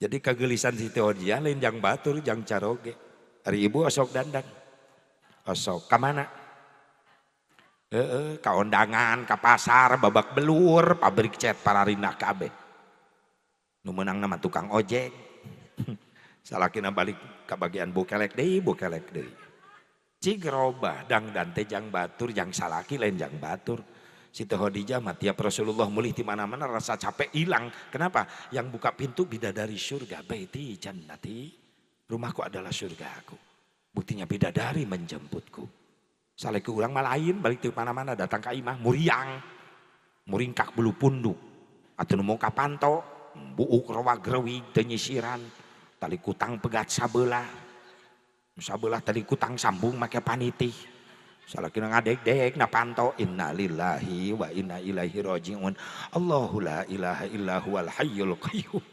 Jadi kageulisan Siti Khadijah lain jang batur jang caroge. Ari ibu osok dandan. Osok ka mana? Ka ondangan, ka pasar, babak belur, pabrik cat pararina kabeh. Nu meunang nama tukang ojek. Salakina balik ka bagian bukelek deui, bukelek deui. Cig robah dangdan teh jang batur, jang salaki lain jang batur. Siti Khadijah mah tiap Rasulullah mulih di mana-mana rasa capek hilang. Kenapa? Yang buka pintu bidadari surga, baiti jannati. Rumahku adalah surga aku. Buktinya bidadari menjemputku. Saleh ke urang mah lain, balik di mana-mana datang ka imah muriang. Muringkak bulu punduk. Atuh nu ka panto, buuk rowa grewig teu nyisiran. Tali kutang pegat sabelah. Sabelah tali kutang sambung make panitih. Salakina ngadeg-deg na panto innalillahi wa inna ilaihi rajiun. Allahu la ilaha illa huwal hayyul qayyum.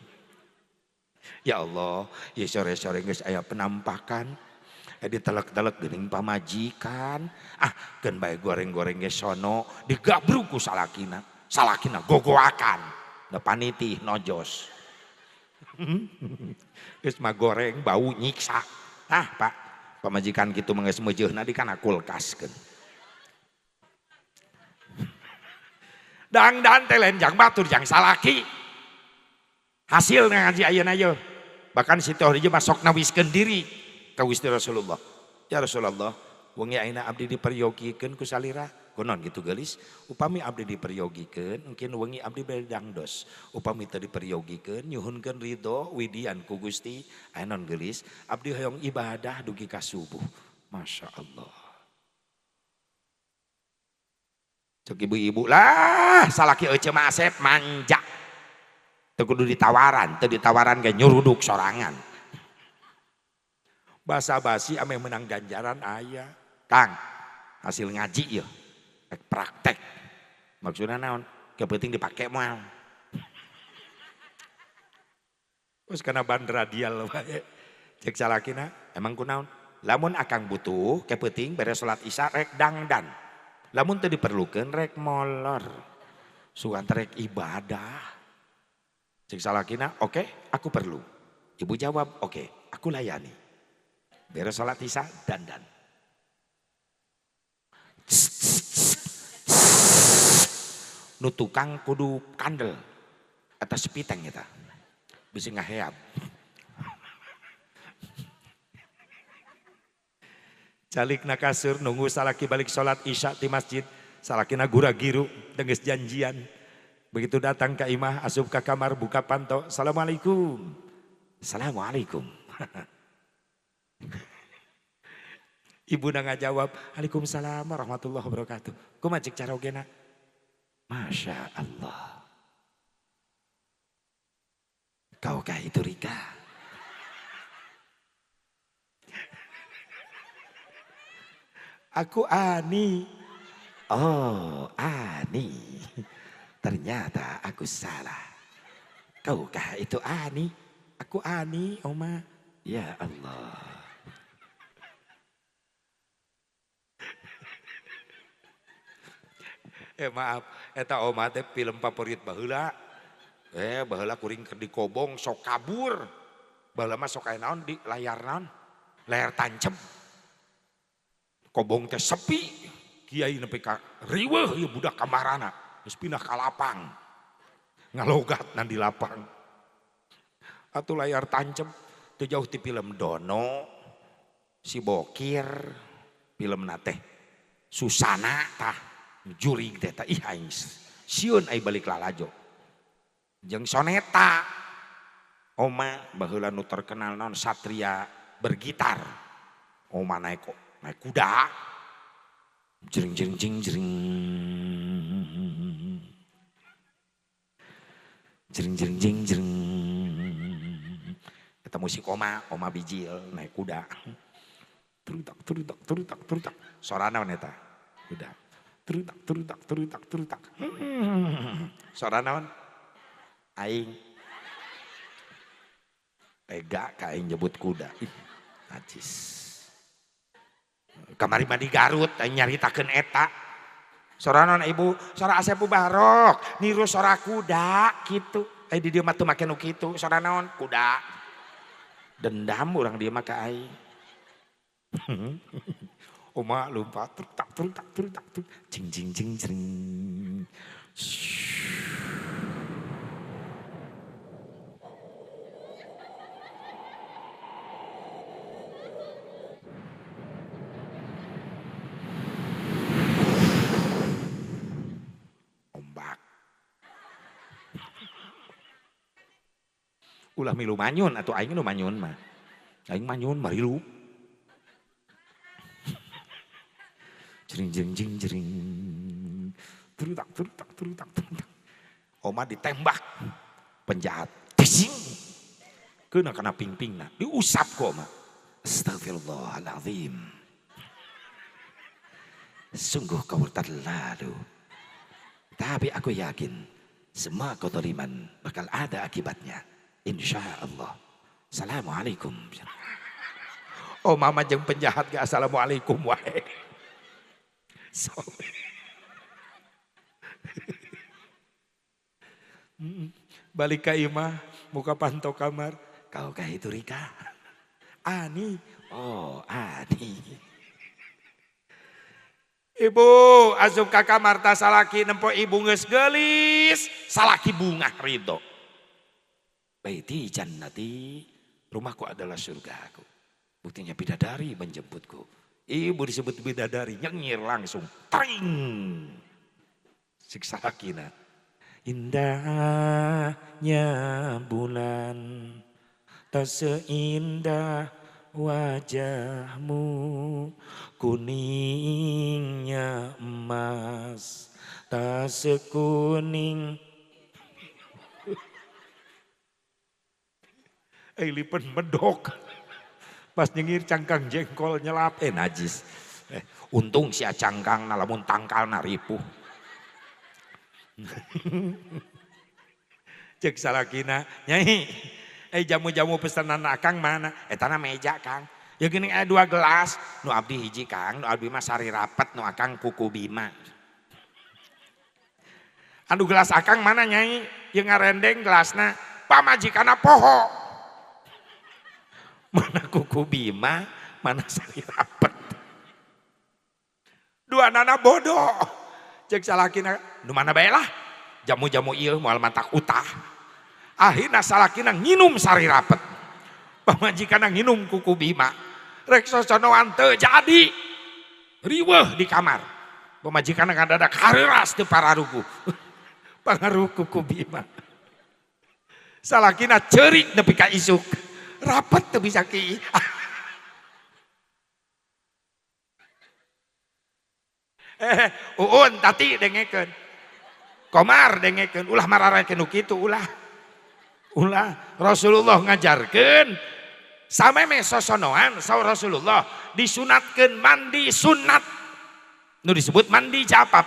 Ya Allah, ya sore-sore geus aya penampakan. Ditelek-telek geuning pamajikan. Ah, keun bae goreng-goreng ge sono digabruk ku salakina. Salakina gogoakan. Da panitih nojos. Geus mah goreng bau nyiksa. Ah, Pak, pamajikan kitu mah geus meujeuna di kana kulkaskeun. Dangdan teh lain jang batur jang salaki. Hasilna ngaji ayeuna ye. Bahkan Siti Khadijah mah sok nawiskeun diri ka Gusti Rasulullah. Ya Rasulullah, wengi ayeuna abdi diperyogikeun ku salira. Kunaon kitu geulis? Upami abdi diperyogikeun, mungkin wengi abdi bade dangdos. Upami teu diperyogikeun, nyuhunkeun ridho widian ku Gusti. Aya naon geulis? Abdi hoyong ibadah dugi ka subuh. Masya Allah. Cek ibu-ibu lah, salaki euceu mah asep manja. Teu kudu ditawaran, teu ditawaran ge nyuruduk sorangan. Basa-basi ame menang ganjaran aya. Kang, hasil ngaji ya. Praktek. Maksudnya naon? Kepenting dipake moal. Terus kana ban radial wae. Cek salakina, emang kunaon? Lamun akang butuh, kepenting beres salat isya rek dangdan. Lamun teu diperlukeun rek molor. Sugan rek ibadah. Cek salakina, oke, aku perlu. Ibu jawab, oke, aku layani. Beres salat isya dandan. Nu tukang kudu kandel atas piteng eta. Bisi ngaheab. Calikna kasur nunggu salaki balik salat isya di masjid, salakina gura-giru geus janjian. Begitu datang ke imah, asup ke kamar, buka panto, assalamualaikum. Assalamualaikum. Ibu ngajawab, waalaikumsalam warahmatullahi wabarakatuh. Kumaha cek carogena? Masya Allah. Kaukah itu Rika? Aku Ani. Oh, Ani. Ternyata aku salah. Kaukah itu Ani? Aku Ani, Oma. Ya Allah. Maaf, eta Oma teh film favorit baheula. Baheula kuring keur dikobong sok kabur. Baheula mah sok aya naon di layar naon? Layar tancep. Kobong teh sepi. Kiai nepi ka riweuh ieu budak kamarana. Geus pindah ka lapang. Ngalogat nan di lapang. Atuh layar tancep teu jauh ti film Dono, si Bokir, filmna teh Susana tah jurig teh tah ih aing sieun ai balik lalajo. Jeung Soneta. Oma baheula nu terkenal naon Satria bergitar. Oma naik naik kuda. Jering jering jing jering. Jering jering jing jering. Eta musik oma, oma bijil naik kuda. Terutak terutak terutak terutak. Sorana naon eta? Kuda. Terutak terutak terutak terutak. Sora naon? Aing. Tega ka aing nyebut kuda. Ih, najis. Kamari mah di Garut aing nyaritakeun eta. Sora naon ibu? Sora Asep Mubarok, niru sora kuda kitu. Di dieu mah teu make nu kitu, sora naon? Kuda. Dendam urang dieu mah ka aing. Oma lompat truk tak truk tak truk tak truk jing jing jing jing. Ombak. Ulah milu manyun atuh aing nu manyun mah. Aing manyun marilu. Jering jering jing jering. Terutak terutak terutak terutak. Oma ditembak penjahat. Tising. Kena kana pingpingna, diusap ku oma. Astagfirullahalazim. Sungguh kau terlalu. Tapi aku yakin semua kezaliman bakal ada akibatnya. Insya Allah. Assalamualaikum. Oh mama jeung penjahat ge assalamualaikum wae. Balik ka imah, muka panto kamar. Kau kah itu Rika? Ani. Oh, Ani. Ibu asup ka kamar ta salaki nempo ibu geus geulis, salaki bungah ridho. Baiti jannati, rumahku adalah surgaku. Buktinya bidadari menjemputku. Ibu disebut bidadari, nyengir langsung. Tring. Siksa lakina. Indahnya bulan, tak seindah wajahmu, kuningnya emas, tak sekuning. Lipen medok. Pas nyengir cangkang jengkol nyelap, najis. Untung si cangkang lamun tangkal ripuh. Cek salakina, nyai, jamu-jamu pesanan akang mana? Etana meja kang. Ya gini 2 gelas, nu abdi hiji kang, nu abdi mah sari rapet, nu akang kuku bima. Anu gelas akang mana nyai? Yang ngarendeng gelasna, pamajikana poho. Mana kuku bima, mana sari rapet. Dua nana bodoh. Cek salakina, nu mana bae lah. Jamu-jamu ieu moal mantak utah. Akhirna salakina nginum sari rapet. Pamajikanna nginum kuku bima. Rek sosonoan teu jadi. Riweuh di kamar. Pamajikanna ngadadak hareuras teu pararugu. Pangaruh kuku bima. Salakina ceurik nepi ka isuk. Rapet teu bisa ki. Uun tati dengekeun. Komar dengekeun, ulah mararakeun nu kitu ulah. Ulah Rasulullah ngajarkeun sameme sosonoan saur Rasulullah disunatkeun mandi sunat. Nu disebut mandi jafaf.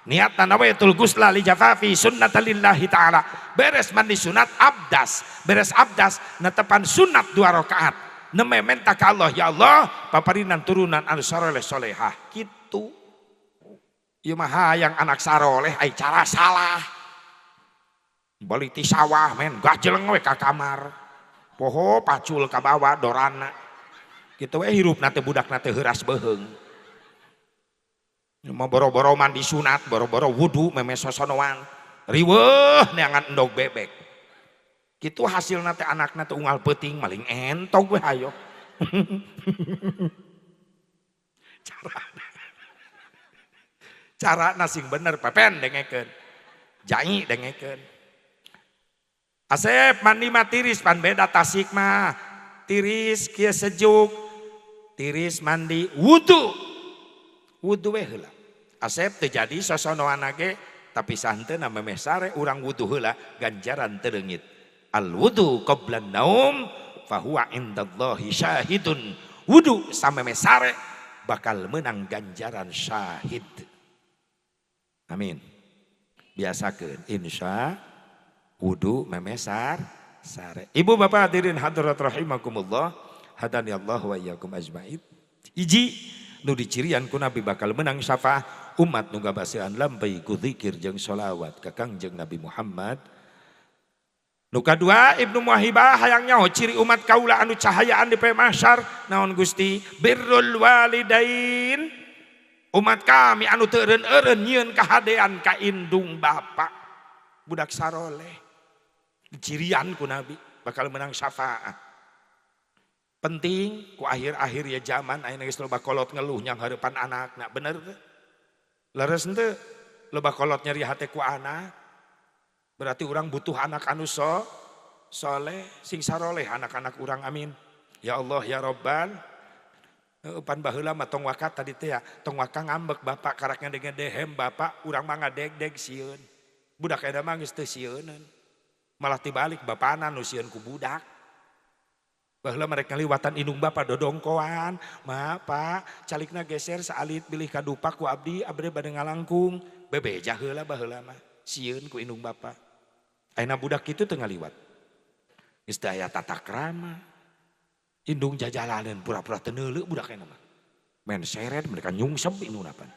Niat nawaitul gusla li jafafi sunnatan lillahi ta'ala. Beres mandi sunat abdas, beres abdas netepan sunat 2 rakaat. Neme menta ka Allah, ya Allah, paparinan turunan anu saroleh solehah. Kitu. Ieu mah hayang anak saroleh ai cara salah. Balik ti sawah men gajeleng we ka kamar. Poho pacul ka bawa dorana. Kitu we hirupna teh budakna teh heuras beuheung. Mah boro-boro mandi sunat, boro-boro wudu meme sosonoan. Riweuh neangan endog bebek. Kitu hasilna teh anakna teh unggal peuting maling entog we hayo. Cara sing bener pepen dengekeun. Jai dengekeun. Asep mandi mah tiris pan beda Tasik mah. Tiris kieu sejuk. Tiris mandi wudu. Wudu we heula. Asep teu jadi sosonoan ge tapi santeuna memeh sare urang wudu heula ganjaran teu leungit. Al wudu qablan naum fahuwa indallahi syahidun. Wudu samemeh sare bakal menang ganjaran syahid. Amin. Biasakeun insya wudu memeh sare. Ibu bapak hadirin hadirat rahimakumullah, hadani Allah wa iyyakum ajmain. Hiji nu dicirian ku Nabi bakal menang syafaat umat nu gabasean lampai ku zikir jeung sholawat ka Kangjeng Nabi Muhammad. Nu kadua Ibnu Muwahhibah hayang nyaho ciri umat kaula anu cahayaan di poe mahsyar naon Gusti? Birrul walidain. Umat kami anu teu eureun-eureun nyieun kahadean ka indung bapa. Budak saroleh. Dicirian ku Nabi bakal menang syafaat. Penting ku akhir-akhir ya zaman ayeuna geus loba kolot ngeluh nyang hareupan anakna, bener teu? Leres henteu? Loba kolot nyeri hate ku anak. Berarti urang butuh anak anu soleh, sing saroleh anak-anak urang, amin. Ya Allah ya Rabbal. Pan baheula mah tong waka tadi teh ya, tong waka ngambek bapak karak ngedeg-dehem bapak urang mah ngadeg-deg sieun. Budak eta mah geus teu sieuneun. Malah tibalik bapana nu sieun ku budak. Baheula mereka ngaliwatan indung bapak dodongkoan, ma pak calikna geser saalit bilih kadupak ku abdi, abdi bade ngalangkung, bebeja heula baheula mah, sieun ku indung bapak. Ayeuna budak kitu teu ngaliwat. Geus teu aya tata krama. Indung jajalaneun pura-pura teu neuleuh budak ayeuna mah. Men seret mereka nyungsep indungna pan.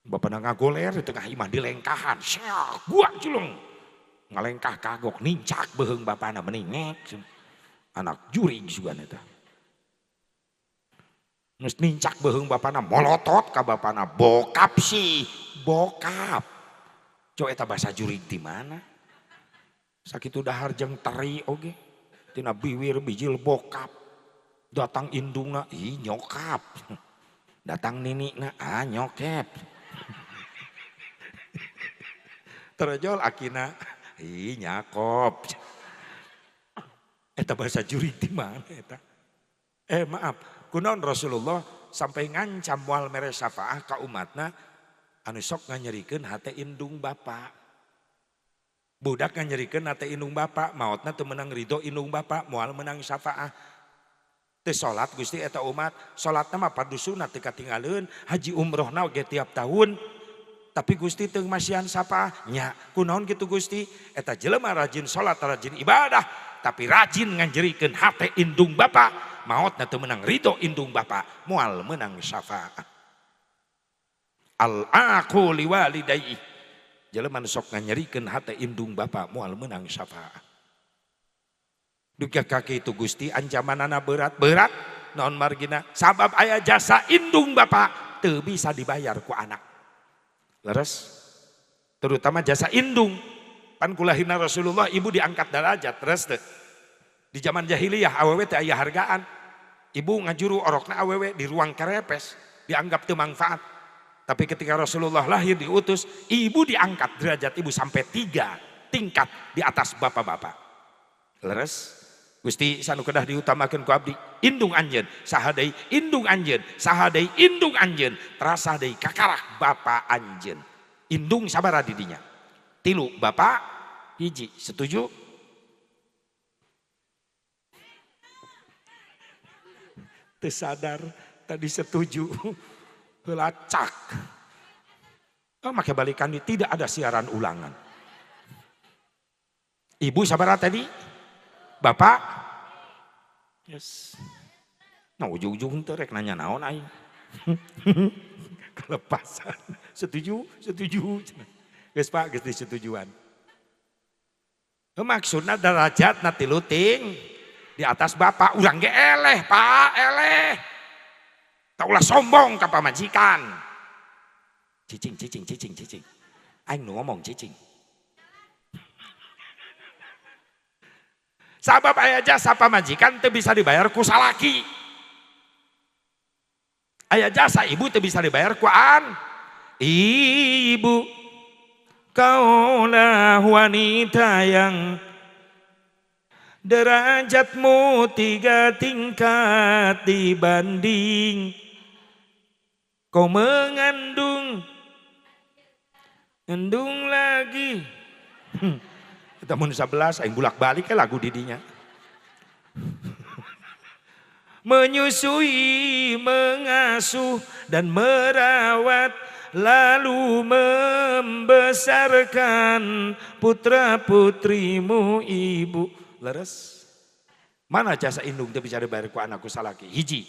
Bapana ngagoler di tengah imah dilengkahan, siak gua culung. Ngalengkah kagok nincak beuheung bapana meningek. Anak jurig sugan eta. Geus nincak beuheung bapana molotot ka bapana bokap sih, bokap. Coba eta bahasa jurig di mana? Sakitu dahar jeung teri oge. Tina biwir bijil bokap. Datang indungna, ih nyokap. Datang ninikna, ah nyokep. Terjol akina, ih nyakop. Eta bahasa jurig di mana eta? Maaf, kunaon Rasulullah sampai ngancam moal mere syafaah ka umatna anu sok nganyerikeun hate indung bapa. Budak nganyerikeun hate indung bapa, maotna teu meunang ridho indung bapa, moal meunang syafaah. Teu salat Gusti eta umat, salatna mah fardu sunat teu katinggaleun, haji umrohna oge tiap tahun. Tapi Gusti teu masihan syafaah, nya kunaon kitu Gusti? Eta jelema rajin salat, rajin ibadah, tapi rajin nganjerikeun hate indung bapa, maotna teu meunang ridho indung bapa, moal meunang syafaat. Al aqu liwalidayhi, jelema nu sok nganyerikeun hate indung bapa moal meunang syafaat. Duka kaki itu Gusti ancamanana berat-berat, naon margina sabab aya jasa indung bapa teu bisa dibayar ku anak. Leres, terutama jasa indung. Pan kulahirna Rasulullah ibu diangkat derajat, terus teu. Di zaman jahiliyah awewe teu aya hargaan. Ibu ngajuru orokna awewe di ruang kerepes, dianggap teu manfaat. Tapi ketika Rasulullah lahir diutus, ibu diangkat derajat ibu sampai 3 tingkat di atas bapak-bapak. Leres, Gusti sanu kedah diutamakeun ku abdi, indung anjeun, saha deui indung anjeun, saha deui indung anjeun, terasa deui kakarak bapa anjeun. Indung sabaraha di dinya? 3 bapak, 1, setuju? Teu sadar tadi setuju. Heula cak. Oh, make balikan di tidak ada siaran ulangan. Ibu sabaraha tadi? Bapak? Yes. Nah ujung-ujung teh rek nanya naon aing. Kelepasan. Setuju, setuju. Geus Pak, geus disetujuan. Maksudna derajatna 3 ting di atas bapak, urang ge eleh Pak, eleh. Tah ulah sombong ka pamajikan. Cicing, cicing, cicing, cicing. Aing nu ngomong cicing. Sabab aya jasa pamajikan teu bisa dibayar ku salaki. Aya jasa ibu teu bisa dibayar ku an. Ibu, kaulah wanita yang derajatmu 3 tingkat dibanding kau mengandung, ngandung lagi. Kita mun 11 aing bulak-balik ke lagu didinya. Menyusui, mengasuh dan merawat, lalu membesarkan putra-putrimu ibu. Leres. Mana jasa indung teu bisa dibayar ku anakku salaki? Hiji,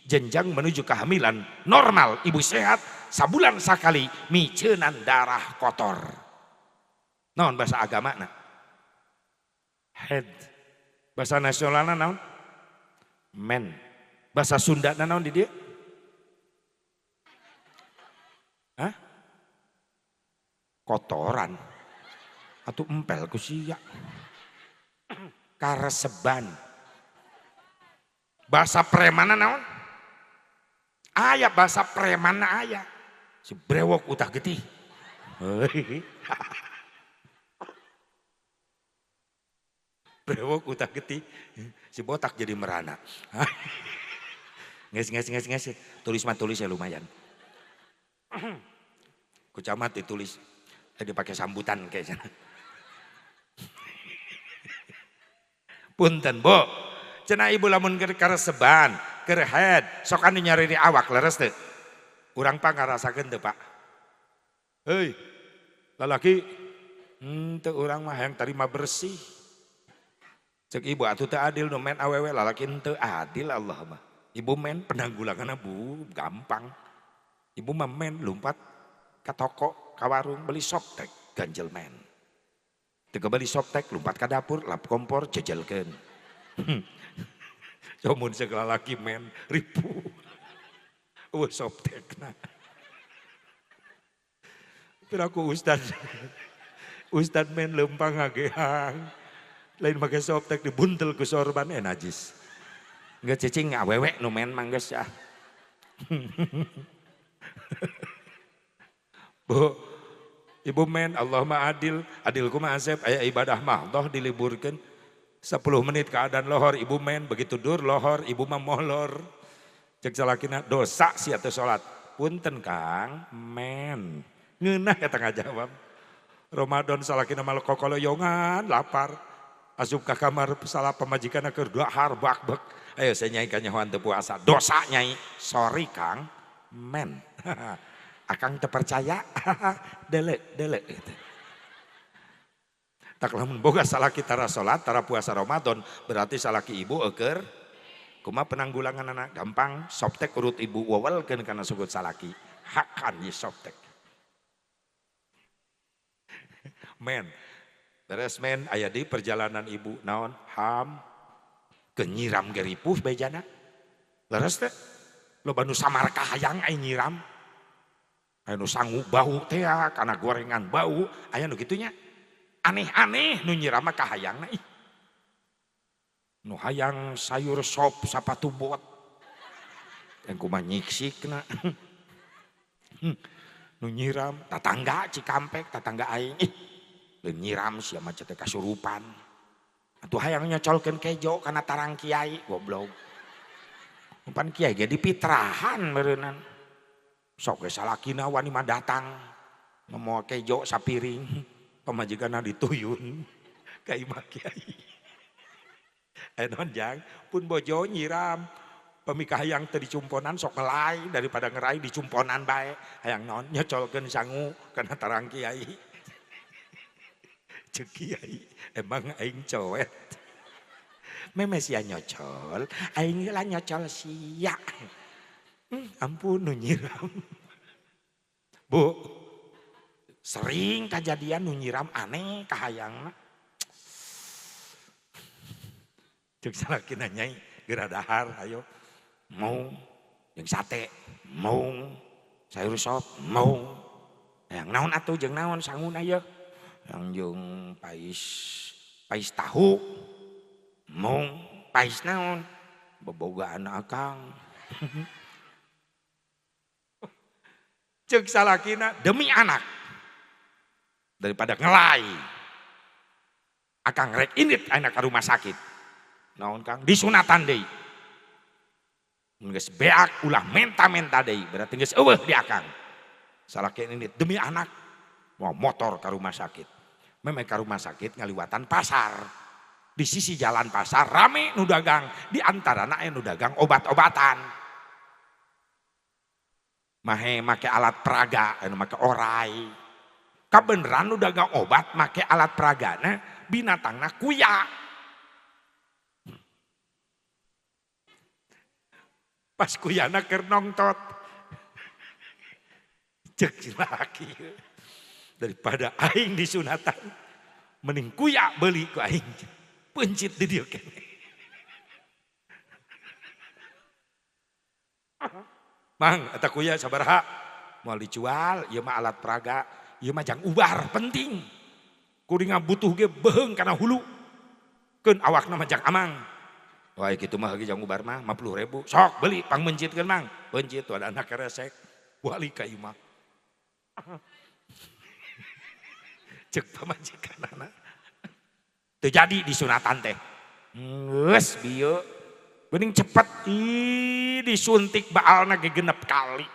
jenjang menuju kehamilan normal, ibu sehat, sabulan sakali miceunan darah kotor. Naon bahasa agamana? Head. Bahasa nasionalna naon? Men. Bahasa Sunda naon di dieu? Hah? Kotoran. Atuh empel ku sia. Kareseban. Bahasa premana naon? Aya bahasa premana aya. Si brewok utah getih. Brewok utah getih. Si botak jadi merana. Nges nges nges nges. Tulis mah tulis ya lumayan. Ku camat ditulis. Dipakai sambutan kayaknya. Punten, Bu. Cenah ibu lamun keur kareseban, keur head, sok anu nyariri awak leres teu? Urang pa ngarasakeun teu, Pak? Heuy. Lalaki teu urang mah hayang tarima bersih. Cek ibu atuh teu adil nu men awewe lalaki teu adil Allah mah. Ibu men penanggulanganna bu gampang. Ibu mah men lompat ka toko, ka warung beli softtek ganjel men. Teu beli softtek lompat ka dapur, lap kompor jejelkeun. Comun segala laki men ribu. Eueuh softtekna. Piraku ustad. Ustad men lempang ngagehang. Lain make softtek dibuntel ku sorban najis. Geus cicing awewe nu men mah geus ah. Bu, ibu men Allah mah adil, adil kumaha Asep aya ibadah mahdoh diliburkeun 10 menit keadaan lohor ibu men begitu dur lohor ibu mah molor. Cek salakina dosa sia teu salat. Punten Kang, men. Ngeunah eta ngajawab. Ramadan salakina mah kokoloyongan lapar. Asup ka kamar salah pamajikanna keur dahar bak-bak. Ayo saya nyai kanyahoan teu puasa. Dosa nyai. Sorry Kang, men. Akang teu percaya. Dele, dele gitu. Tak lamun boga salaki tara salat, tara puasa Ramadan, berarti salaki ibu eueur kumaha penanggulangan anak gampang, soptek urut ibu wawelkeun kana sugut salaki. Hakan ye soptek. Men. Beres men aya di perjalanan ibu naon ham kenyiram geripuh bejana. Leres teh loba nu samarka hayang aya nyiram. Aya nu sangu bau teh kana gorengan bau aya nu kitu nya. Aneh-aneh nu nyiram mah kahayangna ih. Nu hayang sayur sop sapatu bot. Yang kumaha nyiksikna. Nu nyiram tatangga Cikampek tatangga aing ih. Lain nyiram sia mah teh kasurupan. Atuh hayang nyocolkeun kejo kana tarang kiai goblok. Umpan kiai ge dipitrahan meureunnan. Sok ge salakina wani mah datang mawa kejo sapiring pamajikanna dituyun ka imah kiai. Naon jang pun bojo nyiram Pamika hayang teu dicumponan sok ngelai daripada ngerai dicumponan bae. Hayang naon nyocolkeun sangu kana tarang kiai. Ceuk kiai, emang aing cowet. Meme sia nyocol, aing heula nyocol sia. Ampun nu nyiram. Bu, sering kajadian nu nyiram aneh kahayangna. Ceuk salakina nyai geura dahar ayo. Mau jeung sate, mau sayur sop, mau. Hayang naon atuh jeung naon sanguna ieu? Yang jeung pais tahu, mau pais naon? Bobogaan akang. Ceuk salakina demi anak daripada ngelai. Akang rek indit anak ke rumah sakit. Naon Kang? Disunatan deui. Geus beak ulah menta-menta deui, berarti geus eueuh di akang. Salakina indit demi anak mau motor ke rumah sakit. Memang ke rumah sakit ngaliwatan pasar. Di sisi jalan pasar rame nu dagang, di antarana aya nu dagang obat-obatan. Mahe make alat peraga, anu make orai. Kabeneran nu dagang obat make alat peragana binatangna kuya. Pas kuyana keur nongtot. Ceuk si laki daripada aing disunatan mending kuya beuli ku aing. Pencit di dieu keneh. Mang, eta kuya sabaraha? Moal dijual, ieu mah alat peraga, ieu mah jang ubar penting. Kuring butuh ge beheung kana hulu. Keun awakna mah jang amang. Wah kitu mah heuh jang ubar mah 50.000. Sok beli pangmencitkeun mang. Pencit tuh ada anak keresek. Wali ka imah. Ceuk pamajikanana. Teu jadi disunatan teh. Geus bieu. Bening cepet ih disuntik baalna ge genep kali.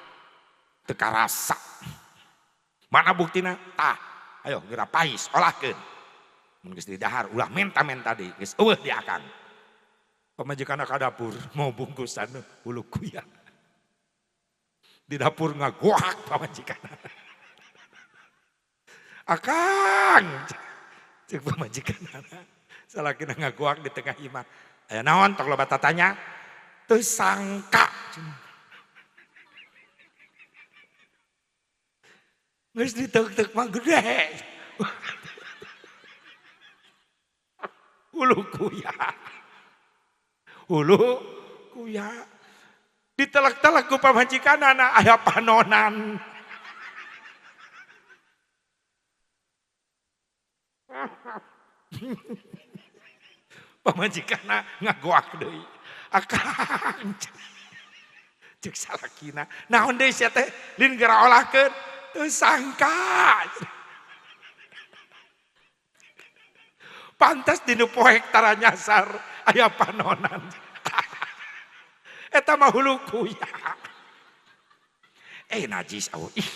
Teu karasa. Mana buktina? Tah, ayo geura pais olahkeun. Mun geus didahar ulah menta-menta deui, geus eueuh di akang. Pamajikanna ka dapur mau bungkusan hulu kuya. Di dapur ngagoak pamajikanna. Akang ceuk pamajikanna. Salakina ngagoak di tengah imah. Aya naon tok loba tatanya? Teu sangka. Geus diteuk-teuk mah gede. Hulu kuya. Hulu kuya. Ditelek-telek ku pamajikanana aya panonan. Pamajikanna ngagoak deui. Akang ceuk salakina. Naon deui sia teh? Lin geura olahkeun. Teu sangka. Pantes dinu poek tara nyasar aya panonan. Eta mah hulu kuya. Najis au ih.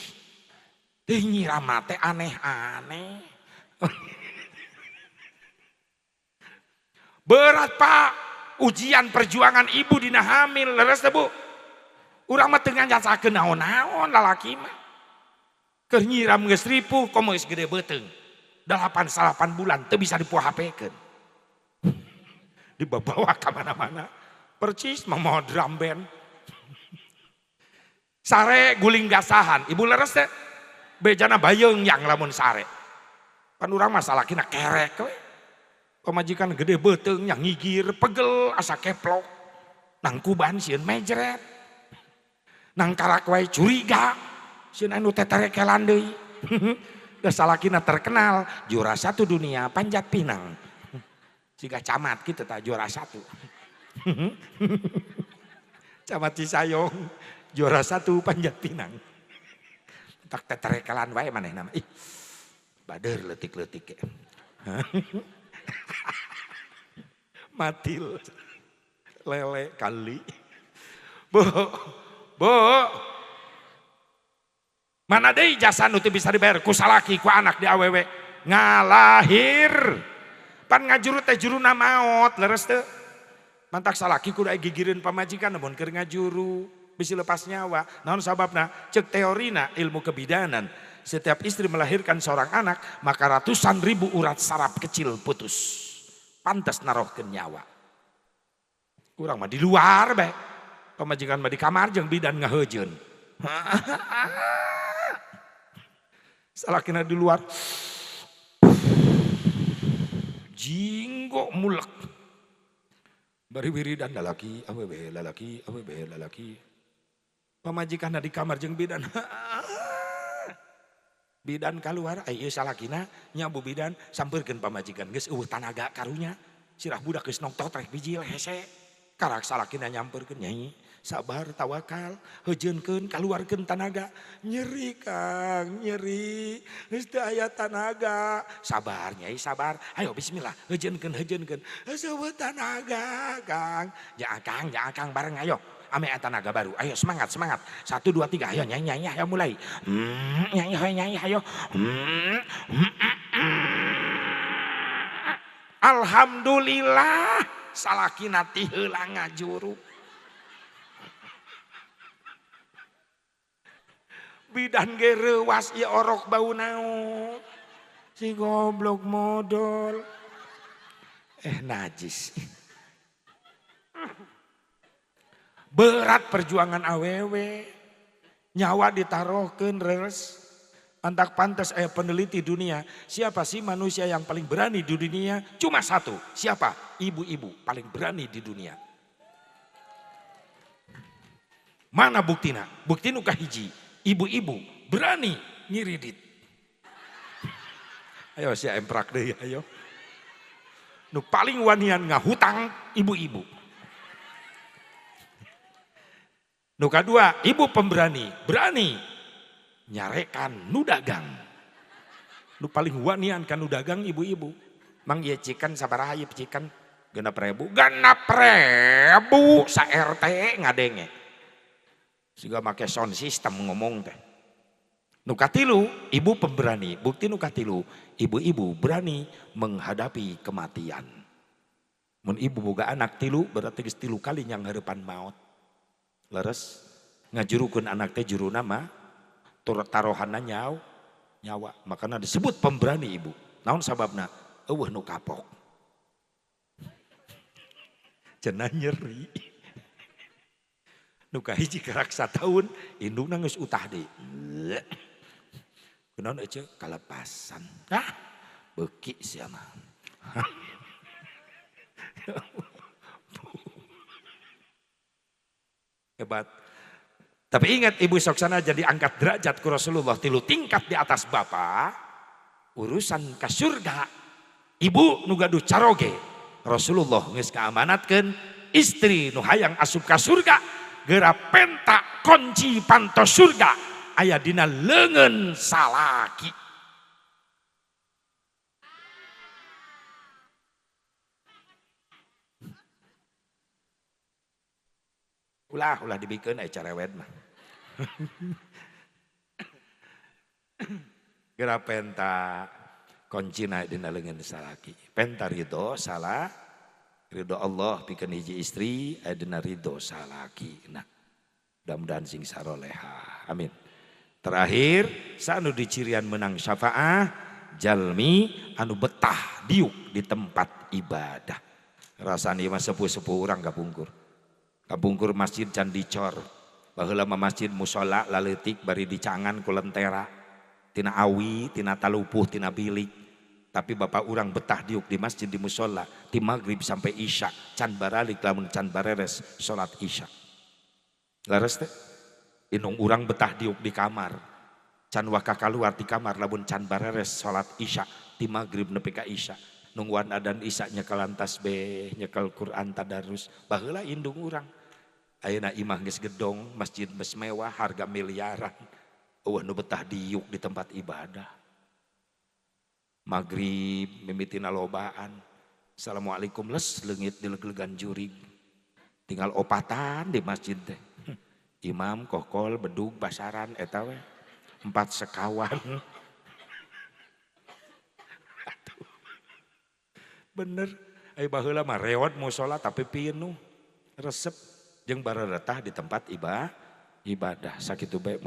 Teu nyiram teh aneh-aneh. Berat Pak, ujian perjuangan ibu dina hamil, leres teh Bu. Urang mah teu ngajasakeun naon-naon lalaki mah. Keur nyiram geus ripuh komo geus gede beuteung. 8 bulan teu bisa dipuahapekeun. Dibawa ka mana-mana. Percis mah drum band. Sare guling gasahan, ibu leres teh. Bejana bayeung yang lamun sare. Pan urang mah salakina kerek we. Pamajikan gede beuteung yang ngigir pegel asa keplok. Nangkuban sieun mejret. Nang karak wae curiga. Sieun anu teterekelan deui. Da salakina terkenal juara 1 dunia panjat pinang. Siga camat kitu tah juara 1. Camat Cisayong juara 1 panjat pinang. Tak teterekelan wae manehna mah. Ih. Bader leutik-leutik ge. Matil lele kali. Bu, bu. Mana deui jasa nu teu bisa dibayar ku salaki ku anak di awewe ngalahir. Pan ngajuru teh juruna maot leres teu. Mantak salaki kudu gigireun pamajikan mun keur ngajuru bisi lepas nyawa. Naon sababna? Cek teorina ilmu kebidanan. Setiap istri melahirkan seorang anak, maka ratusan ribu urat saraf kecil putus. Pantas narohkeun nyawa. Urang mah di luar bae. Pamajikan mah di kamar jeung bidan ngaheujeun. Salakina di luar. Jinggo mulek. Bari wiridan lalaki awewe lalaki awewe lalaki. Pamajikan di kamar jeung bidan. Bidan keluar, ai ieu salakina nya bu bidan sampeurkeun pamajikan geus eueuh tanaga karunya. Sirah budak geus nongtot rek bijil hese. Karak salakina nyampeurkeun nyai, sabar tawakal, heujeunkeun kaluarkeun tanaga. Nyeri Kang, nyeri. Geus teu aya tanaga. Sabar nyai, sabar. Ayo bismillah, heujeunkeun heujeunkeun. Geus eueuh tanaga Kang. Ja Kang bareng ayo. Ame tanaga baru, ayo semangat semangat. 1 2 3, ayo nyai nyai ayo mulai. Nyai ayo nyai ayo. Alhamdulillah salakina ti heula ngajuru. Bidan ge reuwas ieu orok bau naon. Si goblok modol. Najis. Berat perjuangan awewe, nyawa ditaruhkeun reres. Antak pantas peneliti dunia, siapa sih manusia yang paling berani di dunia? Cuma satu, siapa? Ibu-ibu paling berani di dunia. Mana buktina? Bukti nu kahiji, ibu-ibu berani ngiridit. Ayo sia emprak deui ayo. Nu paling wanian ngahutang ibu-ibu. Nu kadua, ibu pemberani, berani nyarekan nu dagang. Nu paling wanian kan nu dagang ibu-ibu. Mang ieu cikan sabaraha ieu cikan? 6.000. 6.000 sa RT ngadenge. Siga make sound system ngomong teh. Nu katilu, ibu pemberani. Bukti nu katilu, ibu-ibu berani menghadapi kematian. Mun ibu boga anak tilu, berarti geus 3 kali nyang hareupan maot. Leres ngajurukeun anak teh juruna mah tarohanna nyawa, makana disebut pemberani ibu. Naon sababna? Eueuh nu kapok. Cenah nyeri. Nu kahiji kerak sataun indungna geus utah deui. Kunaon ece kalepasan. Ah, beuki sia mah. Hebat. Tapi ingat ibu soksana jadi angkat derajat ku Rasulullah 3 tingkat di atas bapak. Urusan ke surga ibu nu gaduh caroge. Rasulullah geus kaamanatkeun istri nu hayang asup ka surga geura penta kunci pantos surga aya dina leungeun salaki. Ulah ulah dibikeun aya carewet mah. Geura penta kuncina dina leungeun salaki. Penta ridho salah ridho Allah pikeun hiji istri aya dina ridho salaki. Nah, mudah-mudahan sing saroleha. Amin. Terakhir, saanu dicirian menang syafaah jalmi anu betah diuk di tempat ibadah. Rasane mah sepuh-sepuh urang kapungkur. Kapungkur masjid can dicor. Baheula mah masjid musala laleutik bari dicangan ku lentera. Tina awi, tina talupuh, tina bilik. Tapi bapak urang betah diuk di masjid di musala ti maghrib sampai isya, can baralik lamun can bareres salat isya. Leres teh? Indung urang betah diuk di kamar. Can waka kaluar di kamar lamun can bareres salat isya ti maghrib nepi ka isya. Nungguan adan isya nyekelan tasbih, nyekel Quran tadarus. Baheula indung urang. Ayeuna imah geus gedong, masjid geus mewah, harga miliaran. Eueuh nu betah diuk di tempat ibadah. Maghrib mimitina lobaan. Assalamualaikum les leungit dileglegan jurig. Tinggal opatan di masjid teh. Imam kokol bedug basaran eta we. 4 sekawan. Aduh. Bener. Ai baheula mah reot musola tapi pinuh. Resep jeung bararetah di tempat ibadah. Sakitu bae.